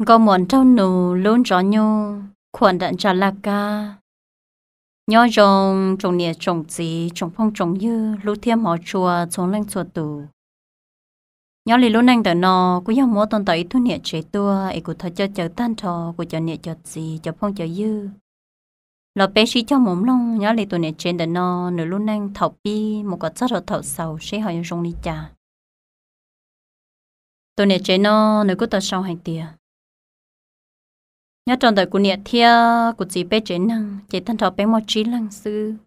Nkauj muam nraug nus lub ntsov nyuj khuam nram ntsa laj kab. Nyob zoo tsoom niam tsoom txiv tsoom phooj tsoom ywg hlub thiab hmov tshua txhua leej txhua tus. Nyob li lub neej ntawm no kuj yog muab tau ntawm ib tug niam tsev tuaj es kuv thov coj caw tag nrho kuv cov niam cov txiv cov phooj cov ywg los peb sib cog mus mloog nyob li tus niam tsev ntawm no nws lub neej thaum pib mus kom txog rau thaum xaus seb ho yuav zoo li cas. Tus niam tsev no nws kuj tau sau hais tias, nyob rau ntawm kuv niam thiab kuv txiv peb tsev neeg ces tag nrho peb muaj tsib leeg xwb.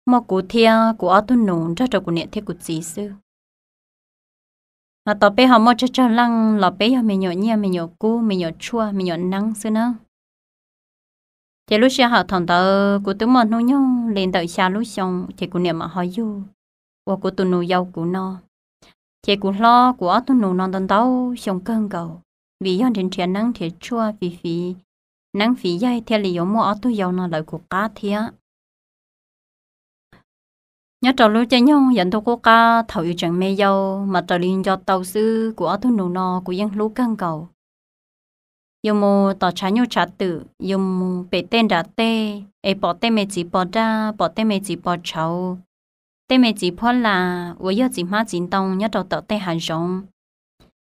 Muaj kuv thiab kuv ob tug nus nrog rau kuv niam thiab kuv txiv xwb. Mas tos peb ho muaj tsawg tsawg leej los peb yog me nyuam nyiaj me nyuam kub me nyuam tshuaj me nyuam neeb xwb na. Ces lub sij hawm thaum ntawd kuv twb muaj hnub nyoog li ntawm xya lub xyoo ces kuv niam mam ho yug ua kuv tus nus yau kuv no. Ces kuv hlob kuv ob tug nus no ntau ntau xyoo kawg nkaus, vim yog nrhiav nrhiav neeb nrhiav tshuaj fiv fiv neeb fiv yaig thiaj li yuav muaj ob tug yau no lawv kuv qab thiab. Nyob rau lub caij nyoog yav ntuj qub qab thaum yus tseem me yau mas raws li nco tau xwb kuv ob tug nus no kuv yeej hlub kawg nkaus. Yus mus tom tshav nyuj tshav twm, yus mus pem tej nram tej es pom tej me txiv pos daj pom tej me txiv pos tshauv, tej me txiv phuab las uas yog txiv hmab txiv ntoo nyob rau tom tej hav zoov.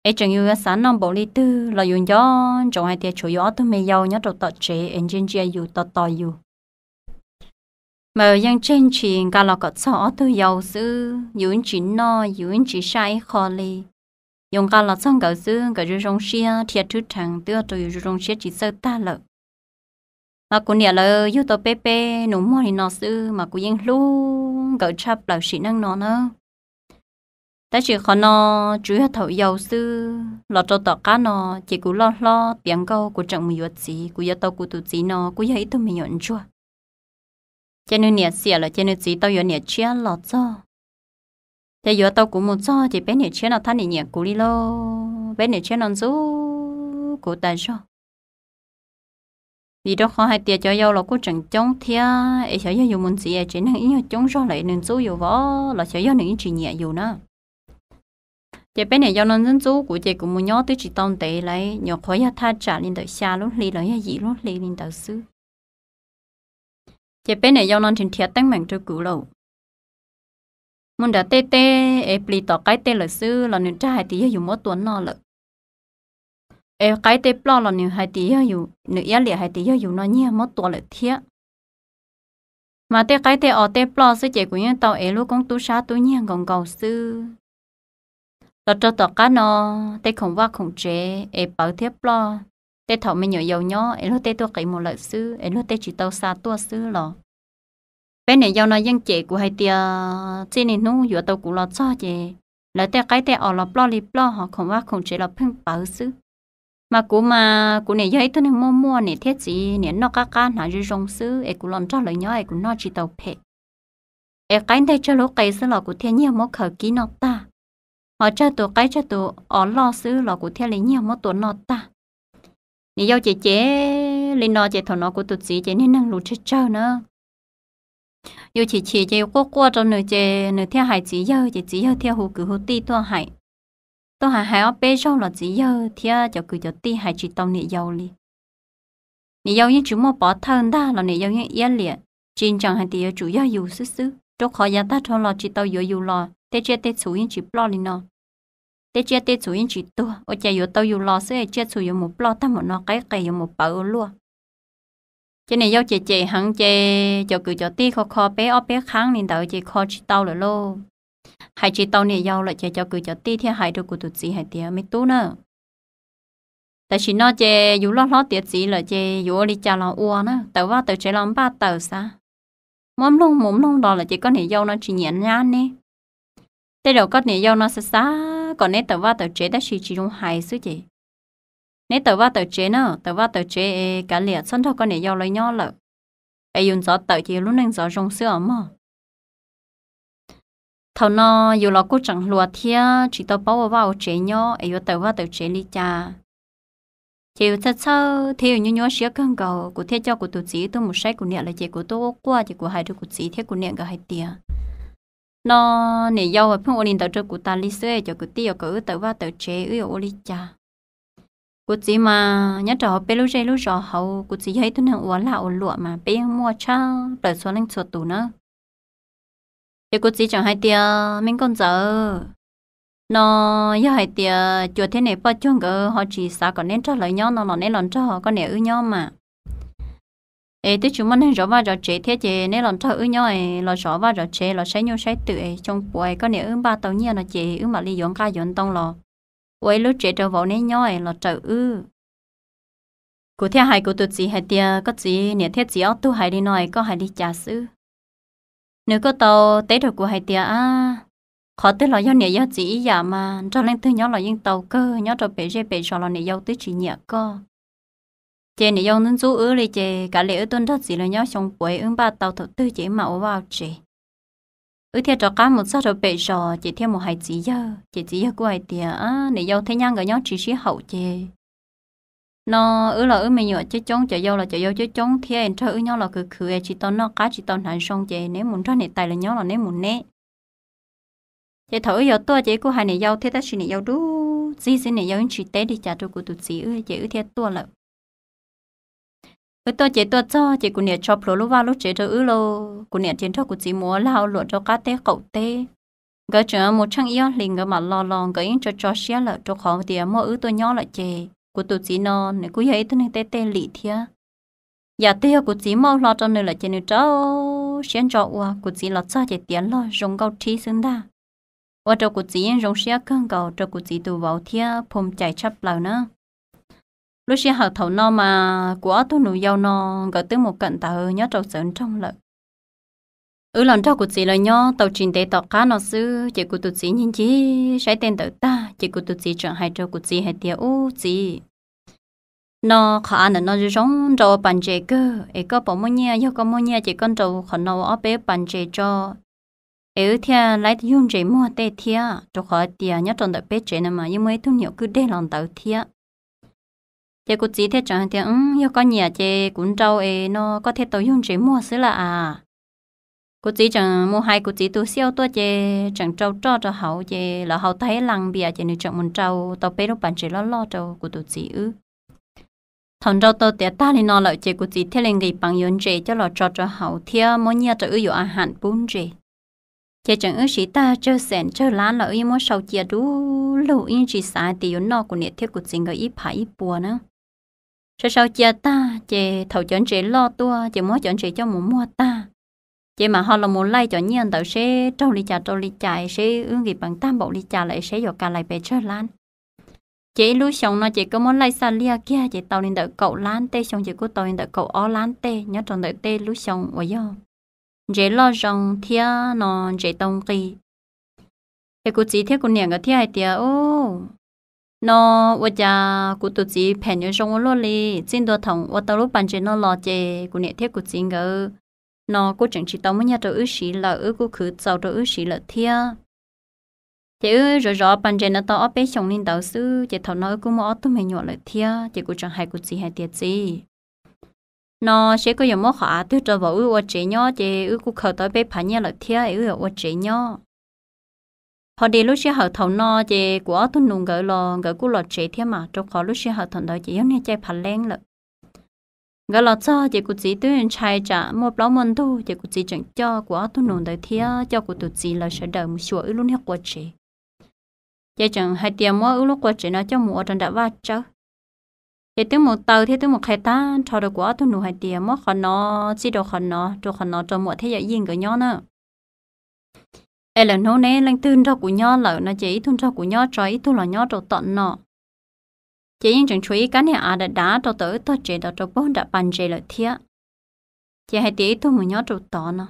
Es tseem yus yuav xav noj npaum li twg los yus nco ntsoov hais tias tshuav yus ob tug me yau nyob rau tom tsev es ntsia ntsia yus tos tos yus. Mas yeej tseg ntshis nqa los kom txog ob tug yau xwb, yus ib ntsis noj yus ib ntsis saj ib qho li. Yus nqa los txog nkawd xwb nkawd zoo zoo siab dhia rhwb rheev twb ua rau yus zoo zoo siab tsis txawj tag lawm. Mas kuv niam lawv yug tau peb peb nus muag li no xwb mas kuv yeej hlub nkawd tshaj plaws sim neej no na. Tab sis qhov no tsuas yog thaum yau xwb, los rau tom qab no ces kuv loj hlob tiav nkauj kuv tseem mus yuav txiv, kuv yuav tau kuv tus txiv no kuj yog ib tug me nyuam ntsuag. Ces nws niam xiam lawm ces nws txiv tau yuav niam tshiab los txog. Ces yuav tau kuv mus txog ces peb niam tshiab no thab niam nyiam kuv li lauj, peb niam tshiab no ntxub kuv tas zog. Vim rau qhov hais tias cov yau los kuj tseem coob thiab es xyov yog yus mus ntxiv es tsev neeg ib nyuag coob zog lawm nws ntxub yus vov los xyov yog nws yeej tsis nyiam yus na. Ces peb niam yau no ntxub ntxub kuv ces kuv mus nyob twb tsis tau ntev lawm, nyuam qhuav yog thaj tsam li ntawm xya lub hli los yog yim lub hli li ntawd xwb. Ces peb niam yau no nrhiav nrhiav teeb meem rau kuv lawm. Mus nram tej teb es plis tom qaib tej lawm xwb los nws dag hais tias yog yus muab tua noj lawm. Es qaib tej ploj los nws hais tias yog yus, nws iab liam hais tias yog yus no nyiag muab tua lawm thiab. Mas tej qaib tej os tej ploj xwb ces kuv yeej tau ev lub koob tub sab tub nyiag nkaus nkaus xwb. Los rau tom qab no, tej khoom vaj khoom tsev es pawv thiab ploj, tej thaum me nyuam yaus nyob es luag tej tuaj qiv mus lawm xwb es luag tej tsis tau xa tuaj xwb los peb niam yau no yeej cem kuv hais tias txij li hnub yuav tau kuv los txog ces lawv tej qaib tej os los ploj li ploj ho khoom vaj khoom tsev los pheej pawv xwb. Mas kuv mas kuv niam yog ib tug neeg muaj muaj niam thiab txiv niam noj qab qab hnav zoo zoo xwb es kuv los nrog lawv nyob es kuv noj tsis tau phem. Es qaib nteg tsawg lub qe xwb los kuv thiaj nyiag muab khaws kib noj tag, ho tsawg tus qaib tsawg tus os loj xwb los kuv thiaj li nyiag muab tua noj tag. Niam yau cem cem li no ces thaum no kuv tus txiv ces niag neeg lus tsawg tsawg na. Yus chim chim ces yus quaj quaj rau nws ces nws thiaj hais txiv yawg ces txiv yawg thiaj hu kwv hu tij tuaj hais. Tuaj hais hais ob peb zaug los txiv yawg thiab cov kwv cov tij hais tsis tau niam yau li. Niam yau yeej tsis muaj pov thawj ntag los niam yau yeej iab liam, tsis ntsees hais tias yuav tsum yog yus xwb xwb, rau qhov yav tag nrho los tsis tau yuav yus los tej tsiaj tej txhu yeej tsis ploj li no. Tej tsiaj tej txhu yeej tsis tuag, ua cas yuav tau yus los xwb es tsiaj txhu yuav mus ploj tag npaum no, qaib qe yuav mus pawv ua luaj. Ces niam yau cem cem heev ces cov kwv cov tij kho kho peb ob peb qhaab li ntawd ces kho tsis tau lawm lauj. Hais tsis tau niam yau lawm ces cov kwv cov tij thiaj hais rau kuv tus txiv hais tias, me tub na, tam sim no ces yus loj hlob tiav txiv lawm ces yus ua li cas los ua na, tawm vaj tawm tsev los npaj tawm xav, muab mloog mus mloog los lawm ces koj niam yau no tsis nyiam nyab neb. Tej zaum koj niam yau no xav xav kom neb tawm vaj tawm tsev tab sis tsis zoo hais xwb ces neb tawm vaj tawm tsev na, tawm vaj tawm tsev es kav liam txhob nrog koj niam yau lawv nyob lawm, es yus ntxov tawm ces yus lub neej ntxov zoo xwb os mog. Thaum no yus los kuj tseem hluas thiab tsis tau paub ua vaj ua tsev nyob es yuav tawm vaj tawm tsev li cas. Ces yus txhawj txhawj thiab yus nyuaj nyuaj siab kawg nkaus, kuv thiaj coj kuv tus txiv wb tuaj mus saib kuv niam lawm ces kuv tuaj quaj quaj ces kuv hais rau kuv txiv thiab kuv niam nkawd hais tias, no niam yau pheej ua li ntawd rau kuv tas li xwb, cov kwv tij yuav kom wb tawm vaj tawm tsev wb yuav ua li cas? Kuv txiv mas nyob rau hauv peb lub zej lub zos hauv, kuv txiv yog ib tug neeg uas lag ua luam mas peb yeej muaj tshaj plaws txhua leej txhua tus na. Ces kuv txiv tseem hais tias, Me nkauj ntxawm, no yog hais tias cuas thiab niam poj cuag nkawd ho tsis xav kom neb nrog lawv nyob no los neb los nrog koj niam wb nyob mas. Es twb tsis muaj neeg zov vaj zov tsev thiab ces neb los nrog wb nyob es los zov vaj zov tsev los saib nyuj saib twm es xyoo puav es koj niam wb npaj tau nyiaj no ces wb mam li yuav nqaj yuav ntoo los ua ib lub tsev rau vauv neb nyob es los raws wb. Kuv thiaj hais kuv tus txiv hais tias, Koj txiv, niam thiab txiv ob tug hais li no es koj hais li cas xwb? Nws kuj tau teb rau kuv hais tias, Ab, qhov twg los yog niam yog txiv ib yam mas, nrog leej twg nyob los yeej tau kawg, nyob rau pem zej pem zos los niam yau twb tsis nyiam koj. Ces niam yau ntxub ntxub wb li ces kav liam wb tuaj nrog txiv lawv nyob xyoo puav, wb npaj tau thaum twg ces wb mam ua vaj ua tsev. Wb thiaj rov qab mus txog rau pem zos ces thiaj mus hais txiv yawg, ces txiv yawg kuj hais tias, Niam yau thiab nyab nkawd nyob tsis sib haum ces no wb los wb me nyuam coob coob, cov yau los cov yau coob coob thiab, nrog wb nyob los khwv khwv tsis tau noj qab tsis tau hnav zoo ces neb mus nrog niam tais lawv nyob los neb mus neb. Ces thaum wb yuav tuaj ces wb kuj hais niam yau thiab tab sis niam yau dub txig xwb, niam yau yeej tsis teb li cas rau kuv tus txiv wb ces wb thiaj tuaj lawm. Wb tuaj ces tuaj txog ces kuv niam tso plhuav lub vaj lub tsev rau wb lauj, kuv niam ces nrog kuv txiv mus ua lag ua luam rau qab teb qaum teb. Nkawd tseem mus tsheej ib ob hlis nkawd mam los los nkawd yeej tso tso siab lawm rau qhov tias muaj wb tuaj nyob lawm ces kuv tus txiv no nws kuj yog ib tug neeg tej tej lim thiab. Yam twg yog kuv txiv muab hlo rau nws lawm ces nws rau siab ntso ua, kuv txiv los txog ces tiav log zoo nkauj rhib xwb ntag. Ua rau kuv txiv yeej zoo siab kawg nkaus rau kuv txiv tus vauv thiab phoo cais tshaj plaws na. Lub sij hawm thaum no mas kuv ob tug nus yau no nkawd twb mus kawm ntawv nyob rau txawv nroog lawm. Wb los nrog kuv txiv lawv nyob tau tsis ntev tom qab no xwb ces kuv tus txiv ncig ncig saib tej ntawd tag ces kuv tus txiv tseem hais rau kuv txiv hais tias, Ub txiv, no qhov av ntawm no zoo zoo nrau ua pas ntses kawg es koj puas muaj nyiaj? Yog koj muaj nyiaj ces koj nrau qhov no ua ob peb pas ntses tso es wb thiaj laib yug ntses muag tej thiab, rau qhov tias nyob rau ntawm peb tsev no mas yeej muaj ib tug nyuam kwj deg los ntawd thiab. Ces kuv txiv thiaj tseem hais tias, Yog koj nyiam ces kuv nrau es no koj thiaj tau yug ntses muag xwb lawm as. Kuv txiv tseem mus hais kuv txiv tus xiauj tuaj ces tseem rau roj rau hauv ces lawv haus tag ib las npias ces nws tseem mus nrau tau peb lub pas ntses loj loj rau kuv tus txiv wb. Thaum nrau tau tiav tag li no lawm ces kuv txiv thiaj li nqis peev yuav ntses coj los tso rau hauv thiab muab nyiaj rau wb yuav a ham pub ntses. Ces tseem wb siv tag tsawg xees tsawg lab los wb yeej muab sau cia du lug, wb yeej tsis xav hais tias yuav noj kuv niam thiab kuv txiv nkawd ib phav ib puas na. Sau sau cia tag ces thaum cov ntses loj tuaj ces muab cov ntses coj mus muag tag, ces mam ho los mus laij cov nyiaj ntawd seb raug li cas rau li cas, seb wb nqis peev tag npaum li cas lawm seb yuav ka lais pes tsawg lab. Ces ib lub xyoo no ces koj muab laij xaj liag kiag ces tau li ntawm kaum lab tej, xyoo ces kuj tau li ntawm kaum ob lab tej nyob rau ntawm tej lub xyoo uas yog ntses loj zoo thiab no ntses tau nqi. Ces kuv txiv thiab kuv niam nkawd thiaj hais tias, Ub, no ua cas kuv tus txiv phem yuav zoo ua luaj li. Txij ntua thaum ua tau lub pas ntses no los ces kuv niam thiab kuv txiv nkawd no kuj tseem tsis tau muaj nyiaj rau wb siv lawm, wb kuj khwv txaus rau wb siv lawm thiab. Ces wb zov zov pas ntses no tau ob peb xyoos li ntawd xwb ces thaum no wb kuj muaj ob tug me nyuam lawm thiab. Ces kuv tseem hais kuv txiv hais tias, Txiv, no seb koj yuav muab qhov av twg rau vauv wb ua tsev nyob, ces wb kuj khaws tau peb phav nyiaj lawm thiab es wb yuav ua tsev nyob. Hos dis lub sij hawm thaum no ces kuv ob tug nus nkawd los nkawd kuj los tsev thiab mas, rau qhov lub sij hawm thaum ntawd ces yog niag caij phav leeb lawm. Nkawd los txog ces kuv txiv twb ntshai tsam muaj plaub muaj ntug, ces kuv txiv tseem coj kuv ob tug nus ntawd thiab coj kuv tus txiv lawv sawv daws mus xyuas wb lub niag qua tsev. Ces tseem hais tias muab wb lub qua tsev no coj mus ua rau nram vaj tsawb. Ces twb mus taw thiab twb mus qhia tag nrho rau kuv ob tug nus hais tias muab qhov no txij rau qhov no, rau qhov no rau muam thiab yawm yij nkawd nyob na. Es lawm hnub neb leej twg nrog kuv nyob lawm no ces ib tug nrog kuv nyob tso, ib tug los nyob rau tom no. Ces yeej tseem tshuav ib kab niag av dav dav rau tom wb tog tsev rau puag nram pas ntses lawm thiab. Ces hais tias ib tug mus nyob rau tod no.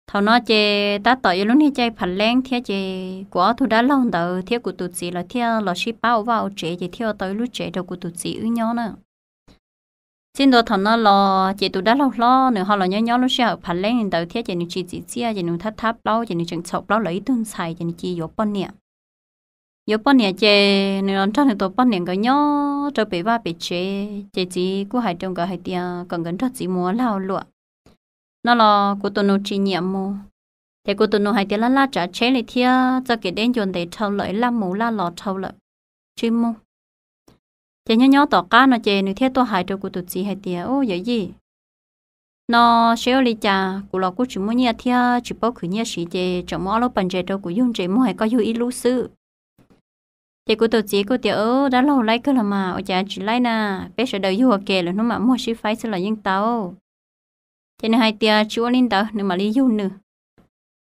Thaum no ces tab tom yuav lub niag caij phav leeb thiab ces kuv ob tug dab laug ntawd thiab kuv tus txiv lawv thiaj los sib pab ua vaj ua tsev ces thiaj ua tau ib lub tsev rau kuv tus txiv wb nyob na. Txij ntua thaum no los ces tus dab laug hlob nws ho los nyob nyob lub sij hawm phav leeb li ntawd thiab ces nws tsis txim txiaj ces nws thab thab plaub ces nws tseem txhaum plaub lawv ib tug ntxhais ces nws cia yuav poj niam. Yuav poj niam ces nws los nrog nws tus poj niam nkawd nyob rau pem vaj pem tsev ces txiv kuj hais rau nkawd hais tias kom nkawd nrog txiv mus ua lag ua luam no los kuv tus nus tsis nyiam mus. Ces kuv tus nus hais tias laj laj tsav tsheb li thiab txoj kev deb ncua ntev dhau lawm, laj mus laj los dhau lawm, tsis mus. Ces nyob nyob tom qab no ces nws thiaj tuaj hais rau kuv tus txiv hais tias, Ub, yawm yij, no seb ua li cas kuv los kuj tsis muaj nyiaj thiab tsis paub khwv nyiaj siv ces tseem muab ob lub pas ntses rau kuv yug ntses muag es koj yug ib lub xwb. Ces kuv tus txiv kuj tias, Dab laug, laib kawg los mas, ua cas tsis laib na, peb sawv daws yug ua ke lwm hnub mam muag sib faib xwb los yeej tau. Ces nws hais tias tsis ua li ntawd, nws mam li yug nws.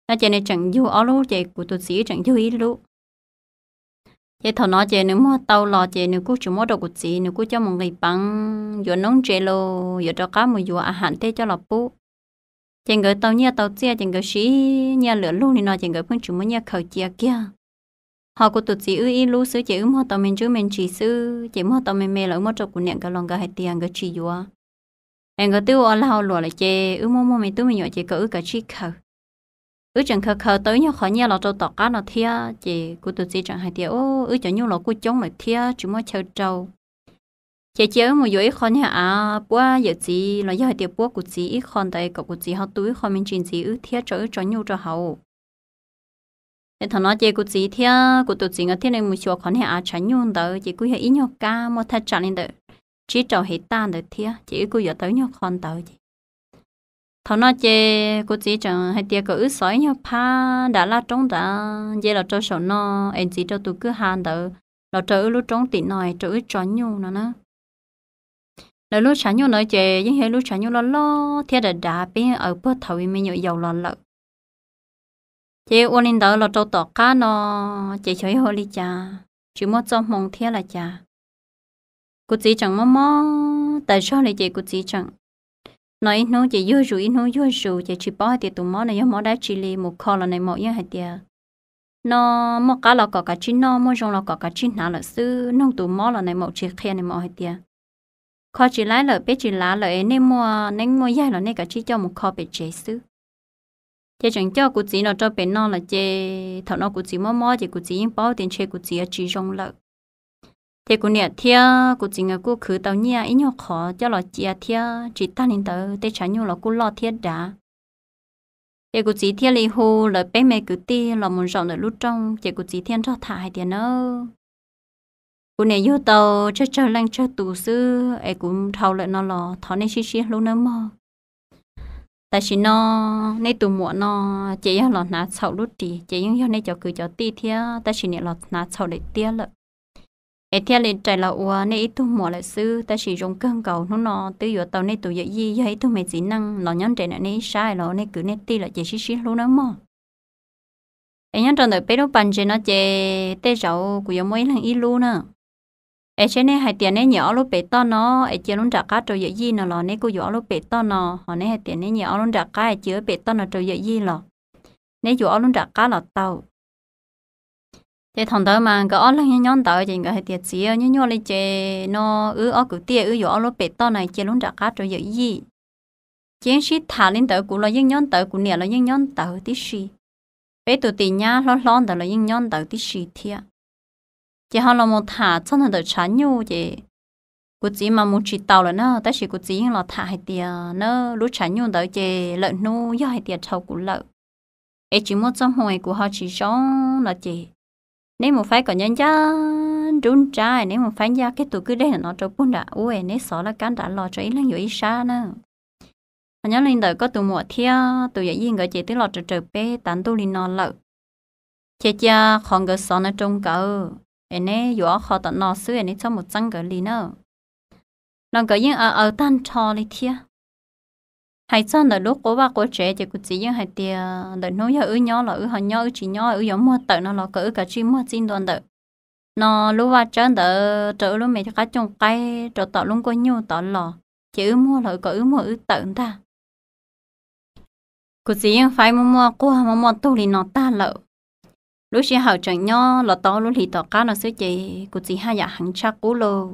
No ces nws tseem yug ob lub ces kuv tus txiv wb tseem yug ib lub. Ces thaum no ces nws muag tau los ces nws kuj tsis muab rau kuv txiv, nws kuj coj mus nqis peev yuav noob ntses los yuav rov qab mus yuav a ham tej coj los pub. Ces nkawd tau nyiaj tau txiaj ces nkawd siv nyiaj lwm lug li no ces nkawd pheej tsis muaj nyiaj khaws cia kiag. Ho kuv tus txiv wb ib lub xwb ces wb muag tau me ntsuj me ntsis xwb, ces muag tau me me los wb muab rau kuv niam nkawd los nkawd hais tias nkawd tsis yuav, es nkawd twb ua lag ua luam lawm ces wb muaj muaj me tub me nyuam ces kom wb kav tsij khaws. Wb tseem khaws khaws tau ib nyuag qhov nyiaj los rau tom qab no thiab ces kuv tus txiv tseem hais tias, Ub, wb cov nyuj los kuj coob lawm thiab tsis muaj chaw rau. Ces cia wb mus yuav ib qho niag av puab yawm txiv los yog hais tias puab kuv txiv ib qho ntawd kom kuv txiv ho tu ib qho me ntsis ntxiv wb thiab tso wb tso nyuj rau hauv. Ces thaum no ces kuv txiv thiab kuv tus txiv nkawd thiaj li mus xyuas qhov niag av tshav nyuj ntawd ces kuj yog ib nyuag kab muaj thaj tsam li ntawm tsib rau hev taj ntawd thiab ces wb kuj yuav tau ib nyuag qho ntawd ces thaum no ces kuv txiv tseem hais tias kom wb xov ib nyuag phab nram laj roob nrad nce los rau saum no es ntxiv rau tus kwj ha ntawd los rau wb lub roob tim no es rau wb tso nyuj no na. Lawv lub tshav nyuj ntawd ces yeej yog ib lub tshav nyuj loj loj thiab dav dav, peb yeej aws puag thaum me nyuam yaus los lawm. Ces ua li ntawd los rau tom qab no ces xyov yog ua li cas tsis muaj txoj hmoo thiab los cas, kuv txiv tseem mob mob tas zog li ces kuv txiv tseem, no ib hnub ces yuag zus ib hnub yuag zus ces tsis paub hais tias tus mob no yog mob dab tsi li. Mus kho los nais maum yeej hais tias, no muaj qab los kom kav tsij noj, muaj zoo los kom kav tsij hnav lawm xwb, noog tus mob los nais maum tsis qhia, nais maum hais tias, kho tsis laib lawm, peb tsis lav lawm es nej muaj neeb muaj yaig los nej kav tsij coj mus kho pem tsev xwb. Ces tseem coj kuv txiv los rau pem no lawm ces thaum no kuv txiv mob mob ces kuv txiv yeej paub tias ntshe kuv txiv tsis zoo lawm. Ces kuv niam thiab kuv txiv nkawd kuj khwv tau nyiaj ib nyuag qhov coj los cia thiab tsis tag li ntawd tej tshav nyuj los kuj loj thiab dav. Ces kuv txiv thiaj li hu lawv peb me kwv tij los mus zaum ntawm lub rooj ces kuv txiv thiaj nrog tham hais tias, na, kuv niam yug tau tsawg tsawg leej tsawg tus xwb es kuv dhau lawm no los thov nej sib sib hlub nawb mog. Tam sim no nej tus muam no ces yog los hnav txhaum lub ris ces yeej yog nej cov kwv cov tij thiab tab sis niam los hnav txhaum daim tiab lawm. Es thiaj li rais los ua nej ib tug muam lawm xwb, tab sis zoo kawg nkaus hnub no twb yuav tau nej tus yawm yij yog ib tug me txiv neej los nyob nres ntawm nej ib sab los ua nej kwv nej tij lawm ces sib sib hlub nawb mog. Es nyob rau ntawm peb lub pas ntses no ces tej zaum kuv yuav muab ib leeg ib lub na. Es seb nej hais tias neb nyiam ob lub pem toj no es cia lub nram qab rau yawm yij no los neb kuj yuav ob lub pem toj no, ho neb hais tias neb nyiam ob lub nram qab es cia lub pem toj no rau yawm yij los neb yuav ob lub nram qab los tau. Ces thaum ntawd mas nkawd ob leeg nyob nyob ntawd ces nkawd hais tias, txiv, nyuaj nyuaj li ces no wb ob kwv tij wb yuav ob lub pem toj no cia lub nram qab rau yawm yij. Ces yeej sib tham li ntawd, kuv los yeej nyob ntawd, kuv niam los yeej nyob ntawd tib si, peb tus tim nyab hlob hlob ntawd los yeej nyob ntawd tib si thiab. Ces ho los mus tham txog ntawm tshav nyuj ces kuv txiv mas mus tsis taus lawm na, tab sis kuv txiv yeej los tham hais tias, na, lub tshav nyuj ntawd ces lawm hnub yog hais tias dhau kuv lawm es tsis muaj txoj hmoo es kuv ho tsis zoo no ces neb mus faib kom ncaj ncaj nruab nrab, neb mus faib ncaj kiag tus kwj deg no rau puag nram ub, neb xov laj kab nrad los tso ib leeg yuav ib sab na. Ho nyob li ntawm koj tus muam thiab tus yawm yij nkawd ces twb los raws raws peb tav ntuj li no lawm. Ces cia qhov nkawd xov no rau nkawd, es neb yuav ob qho tom no xwb es neb txhob mus txeeb nkawd li na. Los nkawd yeej aws aws tag nrho li thiab. Hais txog ntawm lub quas vaj quas tsev ces kuv txiv yeej hais tias, ntawm hnub yog wb nyob los wb ho nyob, wb tsis nyob wb yuav muag tawm no los kom wb kav tsij muag txij ntua ntawm no lub vaj tsawb ntawd rau wb lub me qab cooj qaib rau tom lub nkuaj nyuj tod los, ces wb muag los kom wb muag wb tawm ntag. Kuv txiv yeej faib muaj muaj quag muaj muaj tug li no tag lawm. Lub sij hawm tseem nyob los tau lub hlis tom qab no xwb ces kuv txiv haj yam heev tshaj qub lauj.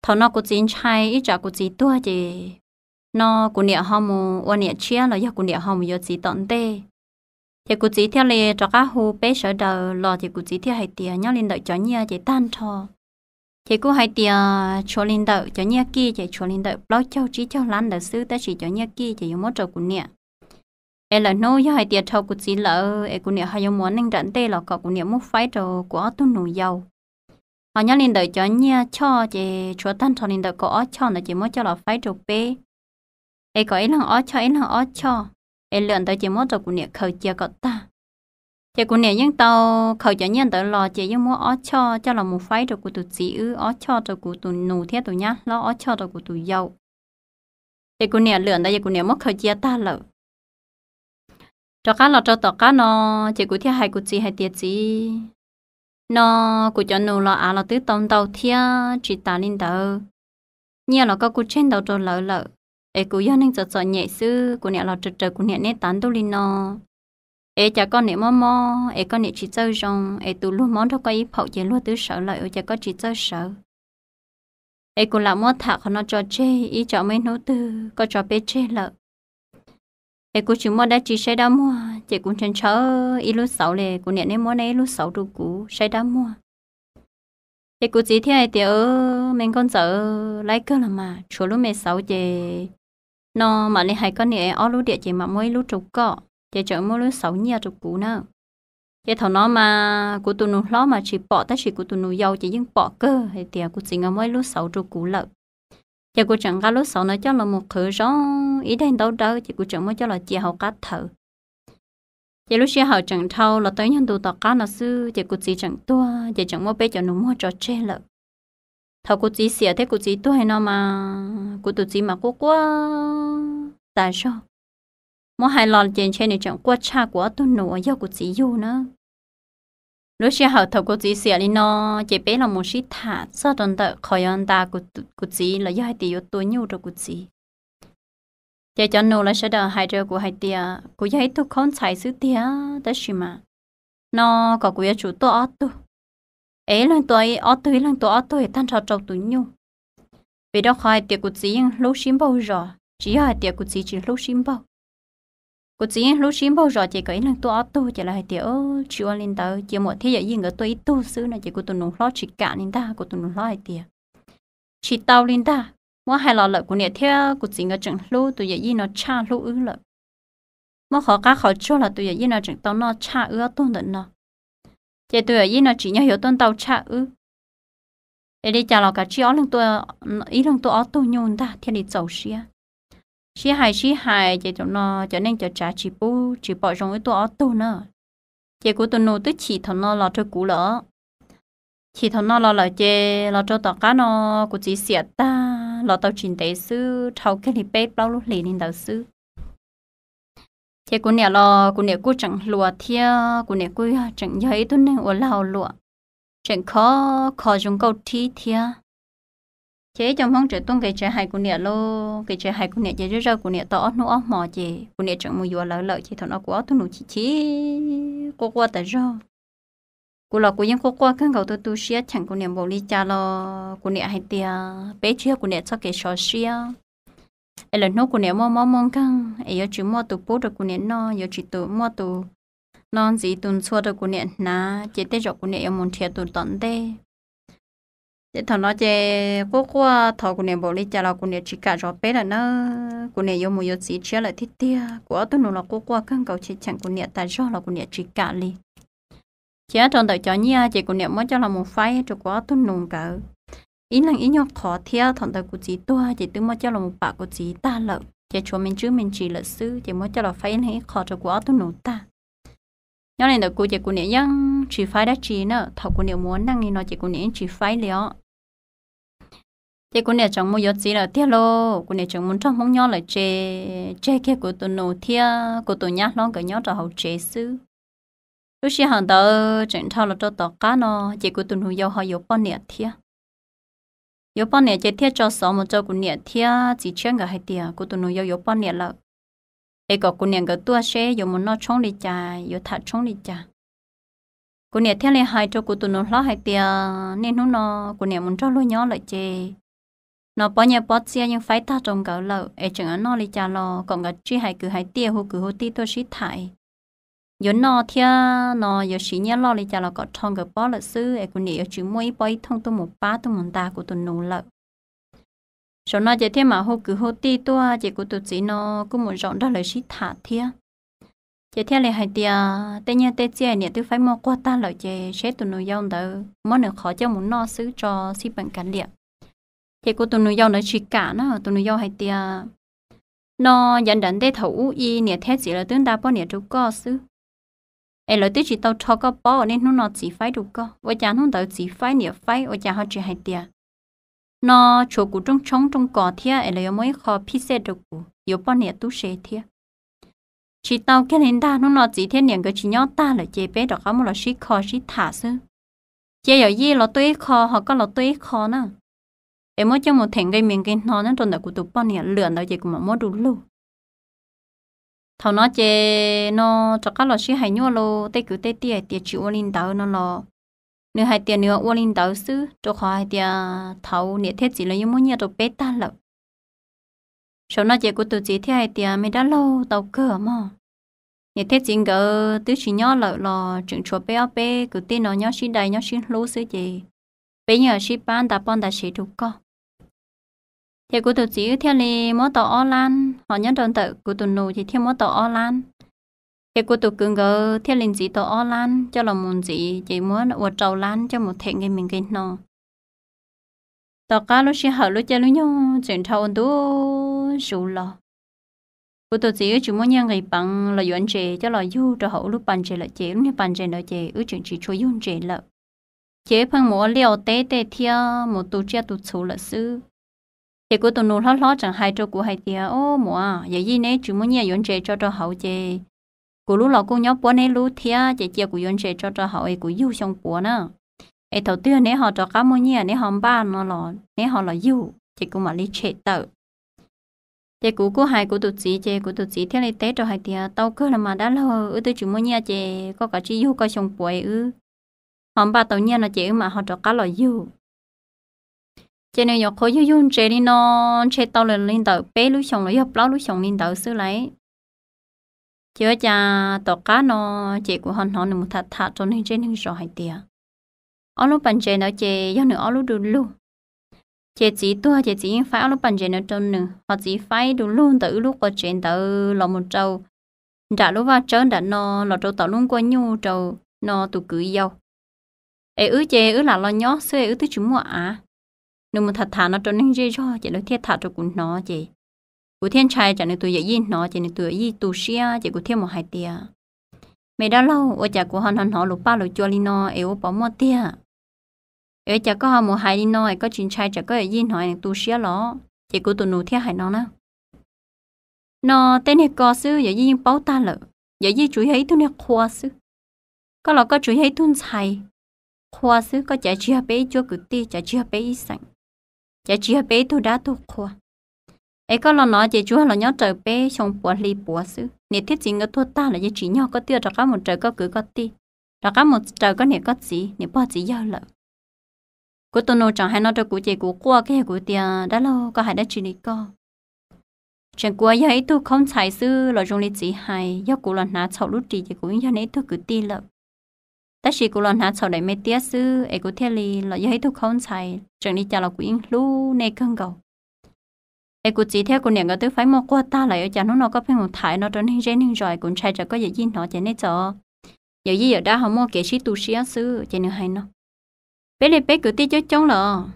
Thaum no kuv txiv ntshai ib tsam kuv txiv tuag ces no kuv niam ho mus ua niam tshiab los yog kuv niam ho mus yuav txiv tom ntej. Ces kuv txiv thiaj li rov qab hu peb sawv daws los ces kuv txiv thiaj hais tias nyob li ntawm cov nyiaj ces tag nrho ces kuj hais tias tshuav li ntawm cov nyiaj kij ces tshuav li ntawm plaub caug tsib caug lab ntawd xwb, tab sis cov nyiaj kij ces yuav muab rau kuv niam. Es lawm hnub yog hais tias dhau kuv txiv lawm es kuv niam ho yuav mus ua neej nram ntej los kom kuv niam muab faib rau kuv ob tug nus yau. Ho nyob li ntawm cov nyiaj choj ces tshuav tag nrho li ntawm kaum ob choj ntawd ces muab coj los faib rau peb, es kom ib leeg ob choj ib leeg ob choj, es lwm ntawd ces muab rau kuv niam khaws cia kom tag. Ces kuv niam yeej tau khaws cov nyiaj ntawd los ces yeej muab ob choj coj los mus faib rau kuv tus txiv wb, ob choj rau kuv tus nus thiab tus nyab hlob, ob choj rau kuv tus yau. Ces kuv niam lwm ntawd ces kuv niam muab khaws cia tag lawm. Rov qab los rau tom qab no, ces kuv thiaj hais kuv txiv hais tias, Txiv, no kuv cov nus los av los twb tau ntau thiab tsis tas li ntawd, nyiaj los koj kuj tseg ntau rau lawv lawm, es kuv yog neeg txom txom nyem xwb, kuv niam los raws raws kuv niam neb tav ntuj li no, es cas koj niam mob mob es koj niam tsis txawj zoo, es tus luag mob nrog koj ib phaum ces luag twb sawv lawm, ua cas koj tsis txawj sawv? Es kuv lam muab tham qhov no tso tseg, ib tsam muaj ib hnub twg koj tso peb tseg lawm, es kuv tsis muaj dab tsi saib dab muag, ces kuv ntshaw ntshaw ib lub xauv li, kuv niam neb muab neb ib lub xauv rau kuv saib dab muag. Ces kuv txiv thiaj hais tias, Me nkauj ntxawm, laib kawg los mas, tshuav lub me xauv ces no mam li hais koj niam, ob lub diam ces mam muab ib lub rau koj, ces tseem muab lub xauv nyiaj rau kuv na. Ces thaum no mas kuv tus nus hlob mas tsis pom, tab sis kuv tus nus yau ces yeej pom kawg hais tias kuv txiv nkawd muab ib lub xauv rau kuv lawm. Ces kuv tseem nqa lub xauv no coj los mus qhwv zoo ib daim ntaub dawb, ces kuv tseem muab coj los cia hauv qab thawv. Ces lub sij hawm tseem dhau los tau ib nyuag ntu tom qab no xwb, ces kuv txiv tseem tuag, ces tseem muab peb cov nus muag tso tseg lawm. Thaum kuv txiv xiam thiab kuv txiv tuag no mas kuv tus txiv mas quaj quaj tas zog. Muab hais los ces ntshe nws tseem quaj tshaj kuv ob tug nus uas yog kuv txiv yug na. Lub sij hawm thaum kuv txiv xiam li no, ces peb los mus sib tham txog rau ntawm qhov yuav nta kuv txiv los yog hais tias yuav tua nyuj rau kuv txiv. Ces cov nus lawv sawv daws hais rau kuv hais tias kuv yog ib tug khaub ntxhais xwb tiag, tab sis mas no kom kuv yuav tsum tuaj ob tug, es ib leeg tuaj ob tug, ib leeg tuaj ob tug es tag nrho rau tus nyuj. Vim rau qhov hais tias kuv txiv yeej hlub sib npaug zos, tsis yog hais tias kuv txiv tsis hlub sib npaug. Kuv txiv yeej hlub sib npaug zos ces kom ib leeg tuaj ob tug, ces lawv hais tias tsis ua li ntawd, cia muam thiab yawm yij nkawd tuaj ib tug xwb no, ces kuv tus nus hlob tsis kam li ntag. Kuv tus nus hlob hais tias tsis tau li ntag, muab hais los lawm kuv niam thiab kuv txiv nkawd tseem hlub tus yawm yij no tshaj hlub wb lawm. Muab qhov qab qhov tsuag los tus yawm yij no tseem tau noj tshaj wb ob tug ntawm no, ces tus yawm yij no tsim nyog yuav tuaj ntau tshaj wb. Es li cas los kav tsij ob leeg, ib leeg tuaj ob tug nyuj ntag thiaj li txaus siab. Sib hais sib hais ces thaum no cov neej cov tsav tsis pub tsis pom zoo wb tuaj ob tug na. Ces kuv tus nus twb chim thaum no los rau kuv lawm. Chim thaum no los lawm ces los rau tom qab no kuv txiv xiam tag los tau tsis ntev xwb, dhau kiag li peb plaub lub hlis li ntawd xwb. Ces kuv niam los kuv niam kuj tseem hluas thiab kuv niam kuj yog tseem yog ib tug neeg ua lag ua luam, tseem khov kho zoo nkauj thib thiab. Ces ib co Hmoob tseem tuaj nqis tsev hais kuv niam lauj, nqis tsev hais kuv niam ces zawj zawj kuv niam tau ob hnub ob hmos ces kuv niam tseem mus yuav lawv lawm. Ces thaum no kuv ob tug nus chim chim quaj quaj tas zog. Kuv los kuv yeej quaj quaj kawg nkaus tu tu siab cheem kuv niam npaum li cas los kuv niam hais tias peb tsis yog kuv niam txoj kev sov siab, es lwm hnub kuv niam muaj mob muaj nkeeg es yuav tsis muaj tus pub rau kuv niam noj, yuav tsis tus muaj tus no ntxiv tus ntxhua rau kuv niam hnav, ces tej zaum kuv niam yuav mus nrhiav tus tom ntej. Ces thaum no ces quaj quaj thov kuv niam npaum li cas los kuv niam tsis kam zov peb lawm na. Kuv niam yuav mus yuav txiv tshiab lawm tiag tiag. Kuv ob tug nus los quaj quaj kawg nkaus chim cheem kuv niam tas zog los kuv niam tsis kam li. Ces nyob rau ntawm cov nyiaj ces kuv niam muab coj los mus faib rau kuv ob tug nus nkawd ib leeg ib nyuag qhov thiab. Thaum ntawd kuv txiv tuag ces twb muab coj los mus pam kuv txiv tag lawm ces tshuav me ntsis me ntsis lawm xwb, ces muab coj los faib ib leeg ib qho rau kuv ob tug nus tag. Nyob li ntawd kuv ces kuv niam yeej tsis faib dab tsi na. Thaum kuv niam mus ua neej li no ces kuv niam yeej tsis faib li os. Ces kuv niam tseem mus yuav txiv lawm tiag lauj, kuv niam tseem mus nrog Hmoob nyob lawm ces tseg kiag kuv tus nus thiab kuv tus nyab hlob nkawd nyob rau hauv tsev xwb. Lub sij hawm ntawd tseem dhau los rau tom qab no ces kuv tus nus yau ho yuav poj niam thiab. Yuav poj niam ces thiaj tso xov mus rau kuv niam thiab txiv tshiab nkawd hais tias kuv tus nus yau yuav poj niam lawm, es kom kuv niam nkawd tuaj seb yuav mus noj tshoob li cas, yuav tham tshoob li cas. Kuv niam thiaj li hais rau kuv tus nus hlob hais tias niaj hnub no kuv niam mus nrog luag nyob lawm ces no pob nyiaj pob txiaj yeej faib tag rau nkawd lawm, es tseem yuav noj li cas los kom nkawd tsij hais kwv hais tij, hu kwv hu tij tuaj sib tham. Yuav noj thiab no yuav siv nyiaj loj li cas los kom rho nkawd pob lawm xwb, es kuv niam yuav tsis muaj ib pob ib thooj tuaj mus pab tuaj mus ntas kuv tus nus lawm. Zaum no ces thiaj mam hu kwv hu tij tuaj, ces kuv tus txiv no kuj mus zaum nrog lawv sib tham thiab. Ces thiaj li hais tias tej nyiaj tej txiaj niam twb faib muaj quag tag lawm ces seb tus nus yau ntawd muab nws qhov coj mus noj xwb tso xij peem kav liam. Ces kuv tus nus yau ntawd tsis kam na, tus nus yau hais tias, no yav nram ntej thaum ub i niam thiab txiv lawv twb nta poj niam rau koj xwb, es lawv twb tsis tau rho koj pob uas niaj hnub no txiv faib rau koj, ua cas hnub ntawd txiv faib niam faib ua cas ho tsis hais tias, no tshuav kuv rooj tshoob rooj kos thiab es lawv yuav muab ib qho phij xej rau kuv yuav poj niam tub se thiab. Tsis tau kiag li ntag, hnub no txiv thiab niam nkawd tsis nyob tag lawm ces peb rov qab muab los sib kho sib tham xwb. Cia yawm yij los tuaj ib qho ho koj los tuaj ib qho na, es muab coj mus them nqi mis nqi hno nyob rau ntawm kuv tus poj niam lwm ntawd ces kuv mam muab du lug. Thaum no ces no rov qab los sib hais nyuaj los tej kwv tej tij hais tias tsis ua li ntawd no los nws hais tias nws ua li ntawd xwb rau qhov hais tias thaum niam thiab txiv lawv yeej muab nyiaj rau peb tag lawm. Saum no ces kuv tus txiv thiaj hais tias me dab laug tau kawg mog, niam thiab txiv nkawd twb tsis nyob lawm los tseem tshuav peb ob peb kwv tij no nyob sib dai nyob sib hlub xwb ces peb yeej sib pab nta poj nta sev rau koj. Ces kuv tus txiv wb thiaj li muab tau ob lab, ho nyob rau ntawm kuv tus nus ces thiaj muab tau ob lab. Ces kuv tus kwv nkawd thiaj li ntxiv tau ob lab coj los mus ntxiv ces muab ua rau lab coj mus them nqi mis nqi hno. Tom qab lub sij hawm lub caij lub nyoog tseem nrhau ua ntu zus los, kuv tus txiv wb tsis muaj nyiaj nqis peev los yuav ntses coj los yug rau hauv ub lub pas ntses lawm ces lub niag pas ntses ntawd ces wb tseem tsis tshua yug ntses lawm. Ces wb pheej mus ua liaj ua teb tej thiab mus tu tsiaj tu txhuv lawm xwb. Ces kuv tus nus hlob hlob tseem hais rau kuv hais tias, o muam, yawm yij neb tsis muaj nyiaj yuav ntses tso rau hauv ces kuv lub los kuj nyob puab neb lub thiab ces cia kuv yuav ntses tso rau hauv es kuv yug xyoo puav na. Es thaum twg neb ho rov qab muaj nyiaj neb ho npaj no los neb ho los yug ces kuv mam li tshem tawm. Ces kuv kuj hais kuv tus txiv ces kuv tus txiv thiaj li teb rau hais tias tau kawg los mas dab laug, wb twb tsis muaj nyiaj ces koj kav tsij yug koj xyoo puav es wb ho npaj tau nyiaj no ces wb mam ho rov qab los yug. Ces nws nyuam qhuav yug yug ntses li no, ntshe tau li ntawm peb lub xyoos los yog plaub lub xyoos li ntawd xwb lauj. Ces ua cas tom qab no ces kuv ho hnov nws mus tham tham rau neeg zej neeg zos hais tias ob lub pas ntses ntawd ces yog nws ob lub du lug. Ces txiv tuag ces txiv yeej faib ob lub pas ntses ntawd rau nws, ho txiv faib du lug ntawm wb lub qua tsev ntawd los mus rau nram lub vaj tsawb nram no los rau tom lub nkuaj nyuj rau no tus kwv yau. Es wb ces wb lam los nyob xwb es wb twb tsis muaj av. Nws mus tham tham no rau neeg zej zog ces lawv thiaj tham rau kuv hnov ces kuv thiaj ntshai tsam nws tus yawm yij hnov ces nws tus yawm yij tu siab ces kuv thiaj mus hais tias, me dab laug, ua cas kuv ho hnov hnov lus paj lus cua li no es ua pov muaj tiag? Es ua cas koj ho mus hais li no es koj tsis ntshai tsam koj yawm yij hnov es nws tu siab los? Ces kuv tus nus thiaj hais no na, no tej niag ko xwb yawm yij yeej paub tag lawm. Yawm yij tsuas yog ib tug niag qhua xwb. Koj los koj tsuas yog ib tug ntxhais qhua xwb, koj cav tsis yog peb ib cuab kwv tij, cav tsis yog peb ib xeem, cav tsis yog peb ib tug dab tug qhua. Es koj los no ces tsuas los nyob raws peb xyoo puav hli puav xwb. Niam thiab txiv nkawd tuag tag lawm ces tsim nyog koj twb rov qab mus raws koj kwv koj tij, rov qab mus raws koj niam koj txiv niam pog txiv yawg lawm. Kuv tus nus tseem hais no rau kuv ces kuv quaj kiag kuv tias, dab laug, koj hais dab tsi li koj? Tseem kuv yog ib tug khaub ntxhais xwb los zoo li txiv hais, yog kuv los hnav txhaum lub ris ces kuv yeej yog nej ib tug kwv tij lawm. Tab sis kuv los hnav txhaum daim me tiab xwb es kuv thiaj li los yog ib tug khaub ntxhais, tseem li cas los kuv yeej hlub nej kawg nkaus. Es kuv txiv thiab kuv niam nkawd twb faib muaj quag tag lawm, ua cas hnub no koj pheej mus tham no rau neeg zej neeg zos? Kuv ntshai tsam koj yawm yij hnov ces nej txom yawm yij yawm dab ho muaj kev sib tu siab xwb. Ces nws hais no, peb li peb kwv tij coob coob lawm.